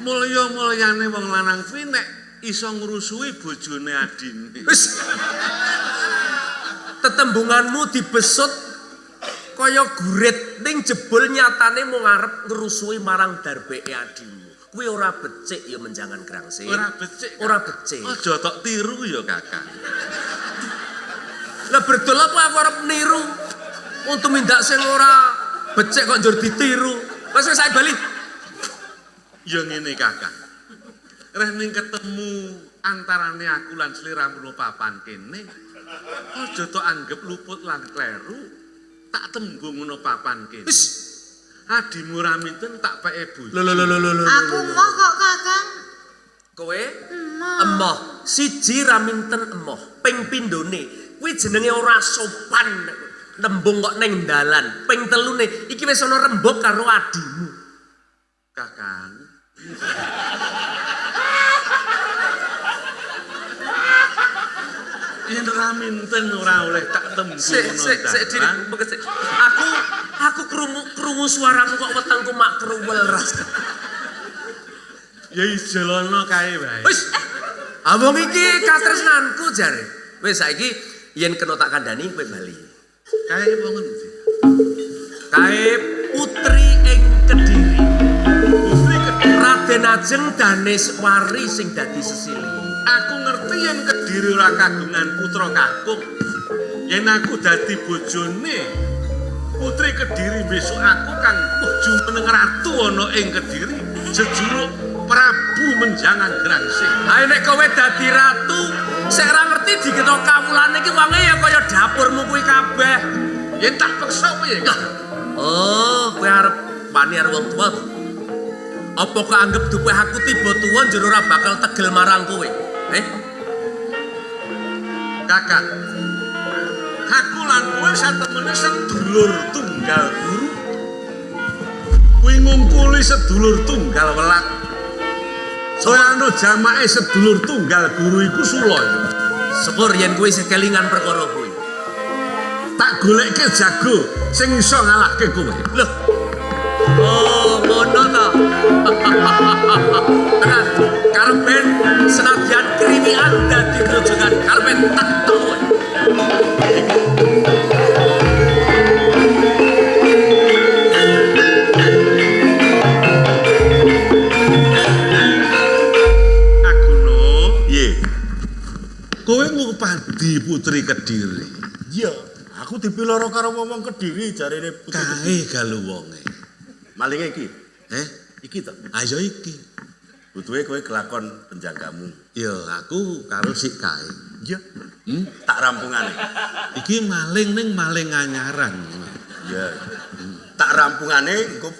Speaker 12: Mulya-mulyane wong lanang kuwi nek iso ngrusuhi bojone adine.
Speaker 5: Wis. Tetembunganmu dibesut kaya gurit ning jebul nyatane mung arep ngrusuhi marang darbeke adimu. Kuwi ora becik ya menjangan grangsing.
Speaker 12: Ora becik.
Speaker 5: Ora becik.
Speaker 12: Aja tok tiru ya Kakang.
Speaker 5: Lah berdol apa aku arep niru? Untuk mindak sing ora becik kok njur ditiru. Wis wis saiki bali.
Speaker 12: Ya ngene Kakang. Reh ning ketemu antarane aku lan sliramu papan kene. Aja tok anggep luput lan kleru. Tak tembung ngono papan kene.
Speaker 5: Wis.
Speaker 12: Adimu Raminten tak peke bojo.
Speaker 5: Lho lho lho lho.
Speaker 10: Aku emoh kok Kakang.
Speaker 5: Kowe? Emoh. Siji Raminten emoh. Ping pindhone kuwi jenenge ora sopan nembung kok ning dalan. Ping telune iki wis ana rembug karo adimu.
Speaker 12: Kakang. Yen Raminten ora oleh tak tembung
Speaker 5: ngono. Sik sik sik. Aku krungu suaramu kok wetengku mak kruwel rasa.
Speaker 12: Ya ijelono kae wae.
Speaker 5: Wis. Wong iki katresnanku jare. Wis saiki yen kena tak kandhani kowe bali.
Speaker 12: Kae wong endi?
Speaker 5: Kae putri ing Kediri. Putri Kediri Raden Ajeng Daneswari sing dadi sesili.
Speaker 12: Aku ngerti yen Kediri ora kagungan putra kakung. Yen aku dadi bojone Putri Kediri besok aku kang jumeneng ratu ana ing Kediri jejuluk Prabu Menjangan Grangsing.
Speaker 5: Ha nek kowe dadi ratu sik ora ngerti dikira kawulane iki wonge ya kaya dapurmu kuwi kabeh.
Speaker 12: Yen tak peksa piye?
Speaker 5: Oh, kowe arep wani karo wong tuwa. Apa kok anggep dupe aku tiba tuwa njur ora bakal tegel marang kowe? Eh?
Speaker 12: Kakak. Aku lan kowe satemene sedulur tunggal guru. Kuwi ngumpuli sedulur tunggal welak. Soalnya anu jamake sedulur tunggal guru iku Sulaya.
Speaker 5: Syukur yen kowe isih kelingan perkara kuwi.
Speaker 12: Tak golekke jago sing iso ngalahke kowe.
Speaker 5: Loh. Oh, ngono ta. Tenan, karepen senadyan krimian dadi grojogan karepen tak tuwun.
Speaker 12: Kowe ngupadi Putri Kediri.
Speaker 11: Iya, aku dipiloro karo wong-wong Kediri jarene Putri
Speaker 12: Kediri. Kae galu wonge.
Speaker 11: Malinge iki.
Speaker 12: Eh,
Speaker 11: iki to.
Speaker 12: Ayo iki.
Speaker 11: Butuhe kowe kelakon penjagamu.
Speaker 12: Ya, aku karo sik kae.
Speaker 11: Iya. Tak rampungane.
Speaker 12: Iki maling ning maling anyaran.
Speaker 11: Iya. Tak rampungane engko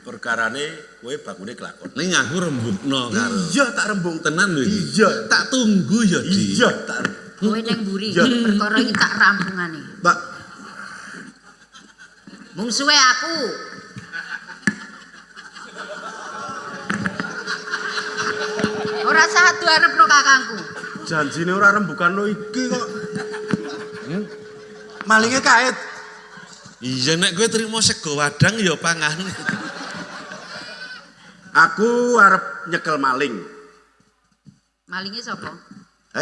Speaker 11: perkarane kowe bakune kelakon.
Speaker 12: Ning aku rembugno karo.
Speaker 11: Iya, tak rembug
Speaker 12: tenan lho iki.
Speaker 11: Iya,
Speaker 12: tak tunggu ya, Di.
Speaker 11: Iya, tak.
Speaker 10: Kowe ning mburi, perkara iki tak rampungane.
Speaker 11: Mbak.
Speaker 10: Mungsuhe aku. Ora sah arepno kakangku.
Speaker 11: Janjine ora rembugan lo iki kok. Malinge kaet.
Speaker 12: Iya nek kowe trimo sego wadang ya pangan.
Speaker 11: Aku arep nyekel maling.
Speaker 10: Malinge sapa?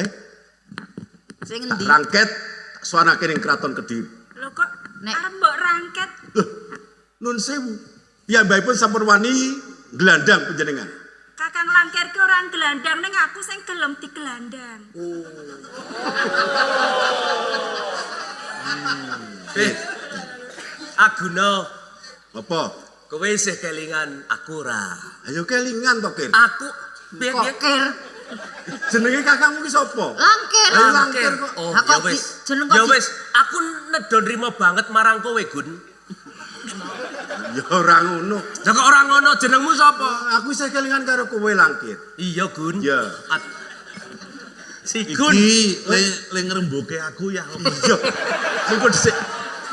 Speaker 11: Eh?
Speaker 10: Sing endi?
Speaker 11: Rangket tak suwanake ning Kraton Kediri.
Speaker 7: Lho kok nek arep mbok rangket?
Speaker 11: Loh, nun sewu. Piyambakipun sampun wani nglandang panjenengan.
Speaker 7: Kakangku Kakang Langkir ki ora gelandang ning aku sing gelem digelandang.
Speaker 1: Oh.
Speaker 5: Aguna.
Speaker 11: Apa?
Speaker 5: Kowe isih kelingan aku ora?
Speaker 11: Ayo kelingan to, Kir.
Speaker 5: Aku piye
Speaker 10: Kok Kir?
Speaker 11: Jenenge kakangmu ki sapa?
Speaker 10: Langkir.
Speaker 11: Ayo Langkir kok.
Speaker 5: Oh,
Speaker 10: Ha,
Speaker 5: ya
Speaker 10: kok
Speaker 5: wis.
Speaker 10: jeneng kok
Speaker 5: Ya wis, aku nedha nrimo banget marang kowe, Gun.
Speaker 11: Ya ora ngono.
Speaker 5: Lah kok ora ngono jenengmu sapa?
Speaker 11: Aku isih kelingan karo kowe Langkir.
Speaker 5: Iya, Gun.
Speaker 11: Iya.
Speaker 5: Si Gun.
Speaker 8: Iki le ngrembuke aku ya.
Speaker 11: Iya. Mengko dhisik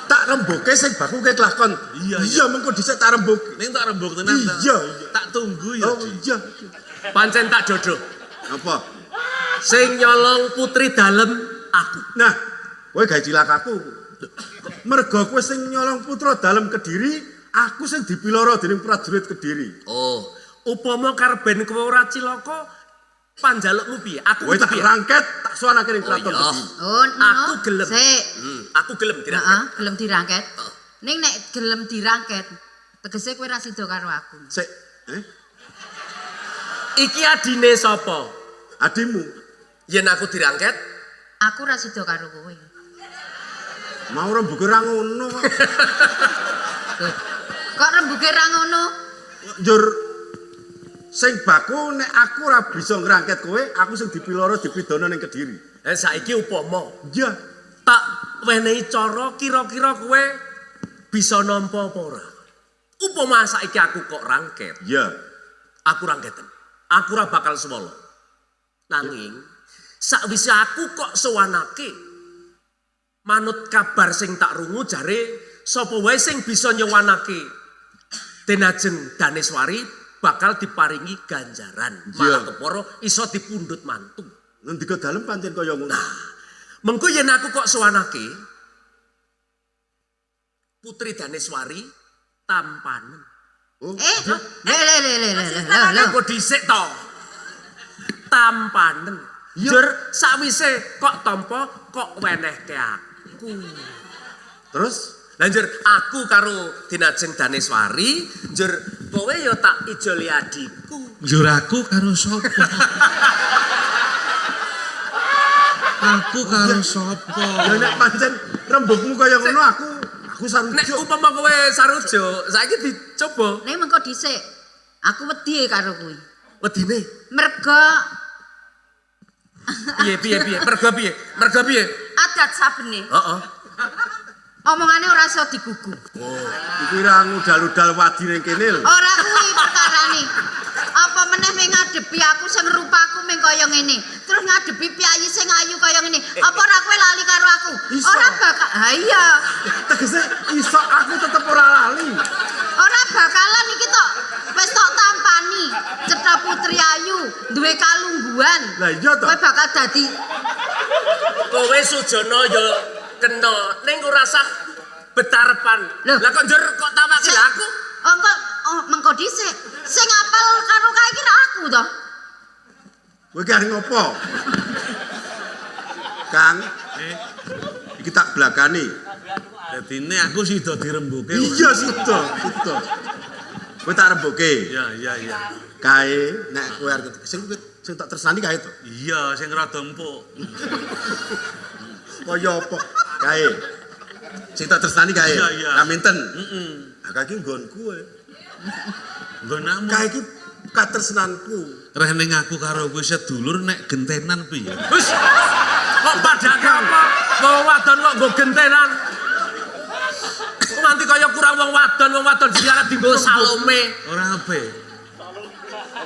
Speaker 11: tak rembuke sing baku kowe kelakon.
Speaker 8: Iya,
Speaker 11: Iya, mengko dhisik tak rembuke.
Speaker 8: Ning tak rembuk tenan ta.
Speaker 11: Iya, iya.
Speaker 8: Tak tunggu ya.
Speaker 11: Oh
Speaker 8: Di.
Speaker 11: iya.
Speaker 5: Pancen tak dodo.
Speaker 11: Apa?
Speaker 5: Sing nyolong putri dalem aku.
Speaker 11: Nah, kowe gawe cilakaku. Mergo kowe sing nyolong putra dalem Kediri, aku sing dipiloro dening prajurit Kediri.
Speaker 5: Oh, upama karben kowe ora cilaka, panjalukmu piye? Aku
Speaker 11: Kowe
Speaker 5: kudu
Speaker 11: tak
Speaker 5: piye?
Speaker 11: rangket, tak sowanake ning kraton
Speaker 5: Oh, iya.
Speaker 11: Kediri.
Speaker 10: Oh, ngono.
Speaker 5: Aku gelem.
Speaker 10: Sik.
Speaker 5: Aku gelem dirangket.
Speaker 10: Heeh, gelem dirangket. Ning nek gelem dirangket, tegese kowe ra sida karo aku.
Speaker 11: Sik, eh?
Speaker 5: Iki adine sapa?
Speaker 11: Adimu
Speaker 5: Yen aku dirangket,
Speaker 10: Aku ra sida karo kowe.
Speaker 11: mau rembuke ra ngono kok.
Speaker 10: Kok rembuke ra ngono?
Speaker 11: Njur sing baku nek aku ora bisa ngrangket kowe, aku sing dipiloro dipidana ning Kediri.
Speaker 5: Saiki upama
Speaker 11: Iya.
Speaker 5: tak wenehi cara kira-kira kowe bisa nampa apa ora? Upama saiki aku kok rangket,
Speaker 11: Iya.
Speaker 5: aku rangketen. Aku ora bakal swala. Nanging sakwise aku kok sowanake manut kabar sing tak rungu jare sapa wae sing bisa nyewanake Denajeng Daneswari bakal diparingi ganjaran. Malah
Speaker 11: Iya.
Speaker 5: kepara iso dipundhut mantu.
Speaker 11: Ngendika dalem pancen kaya ngono.
Speaker 5: Mengko yen aku kok sowanake Putri Daneswari tampanen.
Speaker 11: Oh,
Speaker 10: Eh, le le le le le le le.
Speaker 5: Engko dhisik to. Tampanen.
Speaker 11: Iya.
Speaker 5: Jur sakwise kok tampa kok wenehke aku.
Speaker 11: Terus
Speaker 5: Lah njur aku karo Dinajeng Daneswari, njur kowe ya tak ijoli adikku.
Speaker 8: Njur aku karo sapa? Aku karo sapa?
Speaker 11: ya nek pancen rembugmu kaya ngono aku
Speaker 5: Nek
Speaker 11: sarujuk.
Speaker 5: upama kowe sarujuk, saiki dicoba
Speaker 10: Ning mengko dhisik. Aku wedi karo kuwi.
Speaker 5: wedine.
Speaker 10: Mergo
Speaker 5: Piye piye piye? Mergo piye? Mergo piye?
Speaker 10: adat sabene.
Speaker 5: Heeh.
Speaker 10: Omongane ora iso digugu.
Speaker 11: Iku ora ngudal-udal wadi ning kene lho.
Speaker 10: Ora kuwi perkarane. Apa meneh mung ngadepi aku sing rupaku mung kaya ngene. Terus ngadepi piyayi sing ayu kaya ngene. Apa ora kowe lali karo aku?
Speaker 11: Iso.
Speaker 10: Ora bakal. Ha iya.
Speaker 11: Tegese iso aku tetep ora lali.
Speaker 10: Ora bakalan iki tok wis tok tampani. Cetha putri ayu, duwe kalungguhan.
Speaker 11: Lah iya to.
Speaker 10: Kowe bakal dadi
Speaker 5: Kowe Sujono ya kena ning ora sah betarepan.
Speaker 10: Loh.
Speaker 5: Lah kok njur kok tawake lah aku?
Speaker 10: Oh, engko oh, mengko dhisik. Sing apal karo kae iki ra aku to.
Speaker 11: Kowe ki arep ngopo? Kang, iki tak blakani.
Speaker 8: Dadine aku sida dirembuke.
Speaker 11: Iya sida, sida. Kowe tak rembuke.
Speaker 8: Iya, iya, iya.
Speaker 11: Kae nek kowe arep sing sing tak tresnani kae to.
Speaker 8: Iya, sing rada empuk.
Speaker 11: Kaya apa? Kae. Sing tak tresnani kae.
Speaker 8: Iya, iya.
Speaker 11: Raminten.
Speaker 8: Heeh.
Speaker 11: Ah kae iki nggonku e.
Speaker 8: Nggonamu.
Speaker 11: Kae iki katresnanku.
Speaker 8: Reh ning aku karo kowe sedulur nek gentenan piye?
Speaker 5: Wis. Kok padake apa? Wong wadon kok nggo gentenan. Kok nganti kaya kurang wong wadon jadi arep dienggo Salome.
Speaker 8: Ora apik.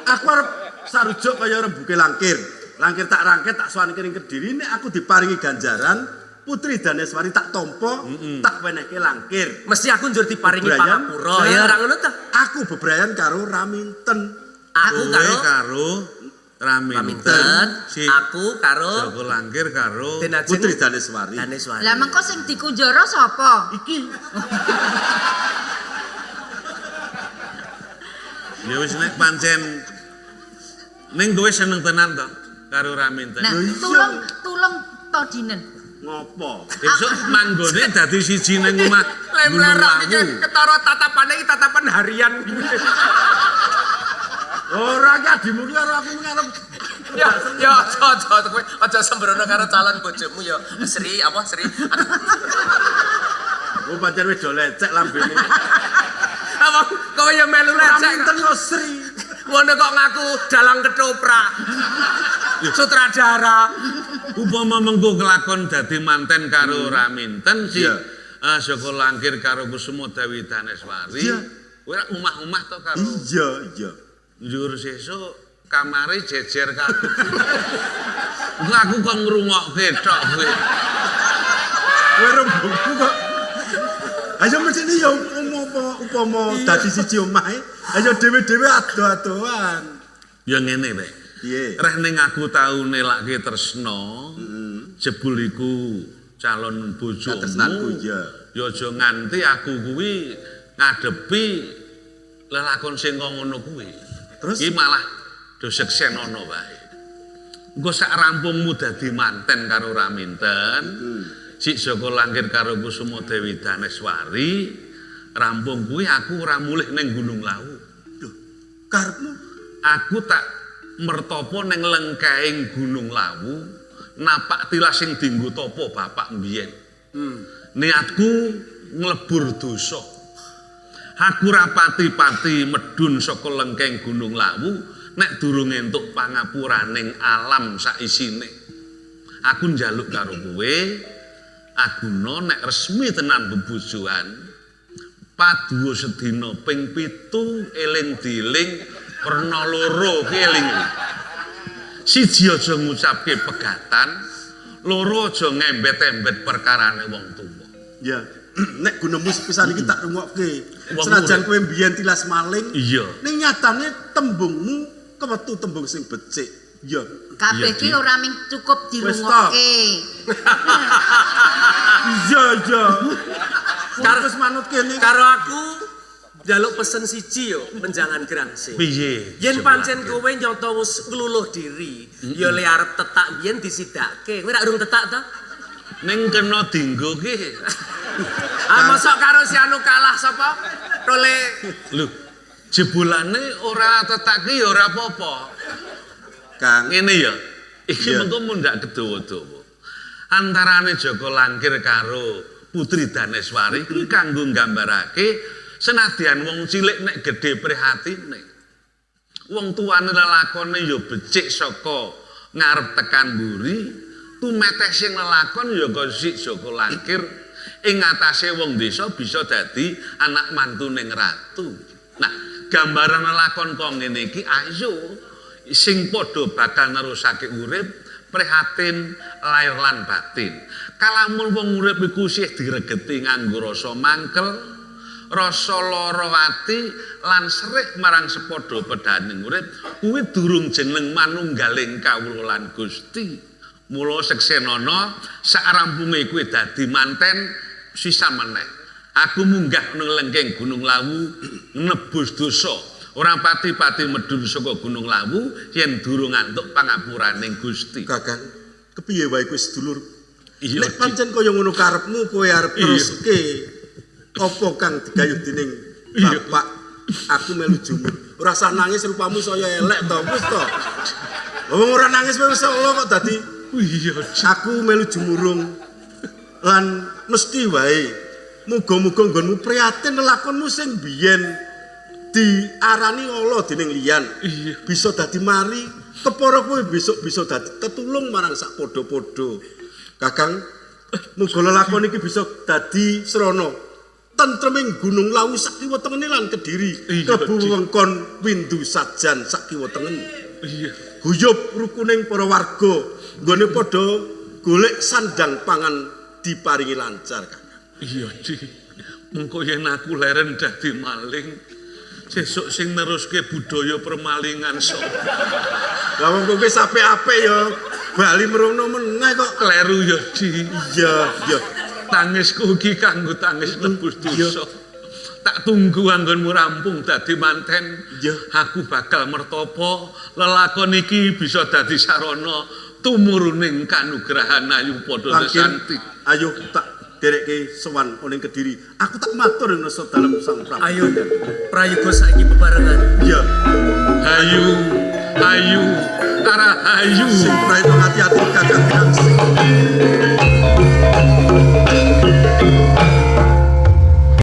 Speaker 11: Aku arep sarujuk kaya rembuke Langkir. Langkir tak rangket tak sowanke ning Kediri nek aku diparingi ganjaran Putri Daneswari tak tampa, tak wenehke Langkir.
Speaker 5: Mesti aku njur diparingi
Speaker 11: Bebrayan.
Speaker 5: pangapura. Ya ora ngono ta?
Speaker 11: Aku bebrayan karo Raminten.
Speaker 5: Aku
Speaker 8: Kowe
Speaker 5: karo
Speaker 8: karo Raminten,
Speaker 5: Raminten,
Speaker 8: si
Speaker 5: aku karo
Speaker 8: Joko Langkir karo
Speaker 5: Denajeng
Speaker 11: Putri Daneswari.
Speaker 5: Daneswari.
Speaker 10: Lah mengko sing dikunjara sapa?
Speaker 11: Iki
Speaker 8: Ya wis nek pancen ning kowe seneng tenan to karo Raminten.
Speaker 10: Nah,
Speaker 11: Lho iya.
Speaker 10: tulung tulung to dinen.
Speaker 11: ngopo?
Speaker 8: Besok manggone dadi siji ning omah Gunung
Speaker 5: Lemlerok iki
Speaker 8: Lawu.
Speaker 5: ketara tatapane iki tatapan harian.
Speaker 11: Ora ki adimu ki karo aku ngarep.
Speaker 13: Ya, ya aja kowe aja sembrono karo calon bojomu ya. Sri apa Sri?
Speaker 11: Oh pancen wis do lecek lambene.
Speaker 13: Apa kowe ya melu lecek?
Speaker 11: Minten kok Sri.
Speaker 13: Ngono kok ngaku dalang ketoprak. Sutradara.
Speaker 12: Upama mengko kelakon dadi manten karo Raminten si Joko Langkir karo Kusuma Dewi Daneswari. Kowe rak omah-omah to karo.
Speaker 11: Iya, iya.
Speaker 12: Njur sesuk kamare jejer karo. Aku kok ngrungokke tok kowe.
Speaker 11: Kowe rembugku kok. Ayo mestine ya upama dadi siji omahe, ayo dhewe-dhewe ado-adoan.
Speaker 12: Ya ngene wae.
Speaker 11: Piye?
Speaker 12: Reh ning aku tau nelake tresna, jebul iku calon bojomu.
Speaker 11: Katresnanku iya.
Speaker 12: Ya aja nganti aku kuwi ngadepi lelakon sing ngono kuwi.
Speaker 11: Terus
Speaker 12: iki malah do seksenono wae. Engko sak rampungmu dadi manten karo Raminten, si Joko Langkir karo Kusuma Dewi Daneswari, rampung kuwi aku ora mulih ning Gunung Lawu.
Speaker 11: Lho, karepmu?
Speaker 12: Aku tak mertopo ning lengkahing Gunung Lawu, napak tilas sing dienggo tapa bapak mbiyen. Niatku nglebur dosa. Aku ora pati-pati medhun saka lengkeng Gunung Lawu nek durung entuk pangapuraning alam saisine. Aku njaluk karo kowe, Aguna nek resmi tenan bebojoan, paduwa sedina ping 7 eling dieling werna loro ki eling. Siji aja ngucapke pegatan, loro aja ngembet-embet perkarane wong tuwa.
Speaker 11: Ya. Nek gunemus pisan iki tak rungokke. Senajan kowe mbiyen tilas maling,
Speaker 12: iya.
Speaker 11: Ning nyatane tembungmu kewetu tembung sing becik. Iya.
Speaker 10: Kabeh ki ora ming cukup dirungokke.
Speaker 11: Iya, iya. Karo wis manut kene.
Speaker 13: Karo aku njaluk pesen siji yo, menjangan grangsing.
Speaker 12: Piye?
Speaker 13: Yen pancen kowe nyata wis ngluluh diri, ya le arep tetak biyen disidake. Kowe rak urung tetak ta?
Speaker 12: Ning kena dinggo ki.
Speaker 13: Ah mosok karo si anu kalah sapa? Tole.
Speaker 12: Lho, jebulane ora tetak ki ya ora apa-apa.
Speaker 11: Kang
Speaker 12: ngene ya. Iki mengko mundhak kedawa-dawa. Antarane Joko Langkir karo Putri Daneswari kuwi kanggo nggambarake senadyan wong cilik nek gedhe prihatine. Wong tuane lelakone ya becik saka ngarep tekan mburi, tumeteh sing lelakon ya kaya si Joko Langkir ing ngatasé wong desa bisa dadi anak mantune ratu. Nah, gambaran lelakon kok ngene iki ayo sing padha bakal nerusake urip prihatin lahir lan batin. Kalamun wong urip iku isih diregeti nganggo rasa mangkel, rasa lara ati lan serik marang sepadha pedhaning urip, kuwi durung jeneng manunggaling kawula lan Gusti. Mula seksenana sak rampunge kuwi dadi manten sisa meneh. Aku munggah nang lengkeng Gunung Lawu nebus dosa. Ora pati-pati medhun saka Gunung Lawu yen durung antuk pangapuraning Gusti.
Speaker 11: Kakang, kepiye wae kowe sedulur? Nek pancen kaya ngono karepmu kowe arep teruske apa kang digayuh dening bapak aku melu jumur. Ora usah nangis rupamu saya elek to, wis to. Wong ora nangis wis Allah kok dadi
Speaker 12: iya
Speaker 11: aku melu jumurung lan mesti wae muga-muga nggonmu prihatin lelakonmu sing biyen diarani ala dening liyan. Bisa dadi mari kepara kowe besok bisa dadi tetulung marang sak padha-padha. Kakang, muga lelakon iki bisa dadi srana tentreming Gunung Lawu sak kiwa tengene lan Kediri, klebu wewengkon Windu Sajan sak kiwa tengen. Guyub rukuning para warga nggone padha golek sandang pangan diparingi lancar, Kakang.
Speaker 12: Iya, Di. Mengko yen aku leren dadi maling, sesuk sing neruske budaya permalingan sapa?
Speaker 11: Lah wong kowe wis apik-apik ya bali mrono meneh kok.
Speaker 12: Kleru ya, Di.
Speaker 11: Iya, iya.
Speaker 12: Tangisku iki kanggo tangis nebus dosa. Tak tunggu anggonmu rampung dadi manten. Aku bakal mertopo lelakon iki bisa dadi sarana tumuruning kanugrahan ayu padha sesanti.
Speaker 11: Ayo tak Derekke sowan ana ing Kediri. Aku tak matur ing nasa dalem Sang Prabu.
Speaker 5: Ayo prayoga saiki bebarengan.
Speaker 11: Iya.
Speaker 12: Hayu, hayu, tara hayu.
Speaker 11: Sing prayitna ati-ati Kakang Ginangsih.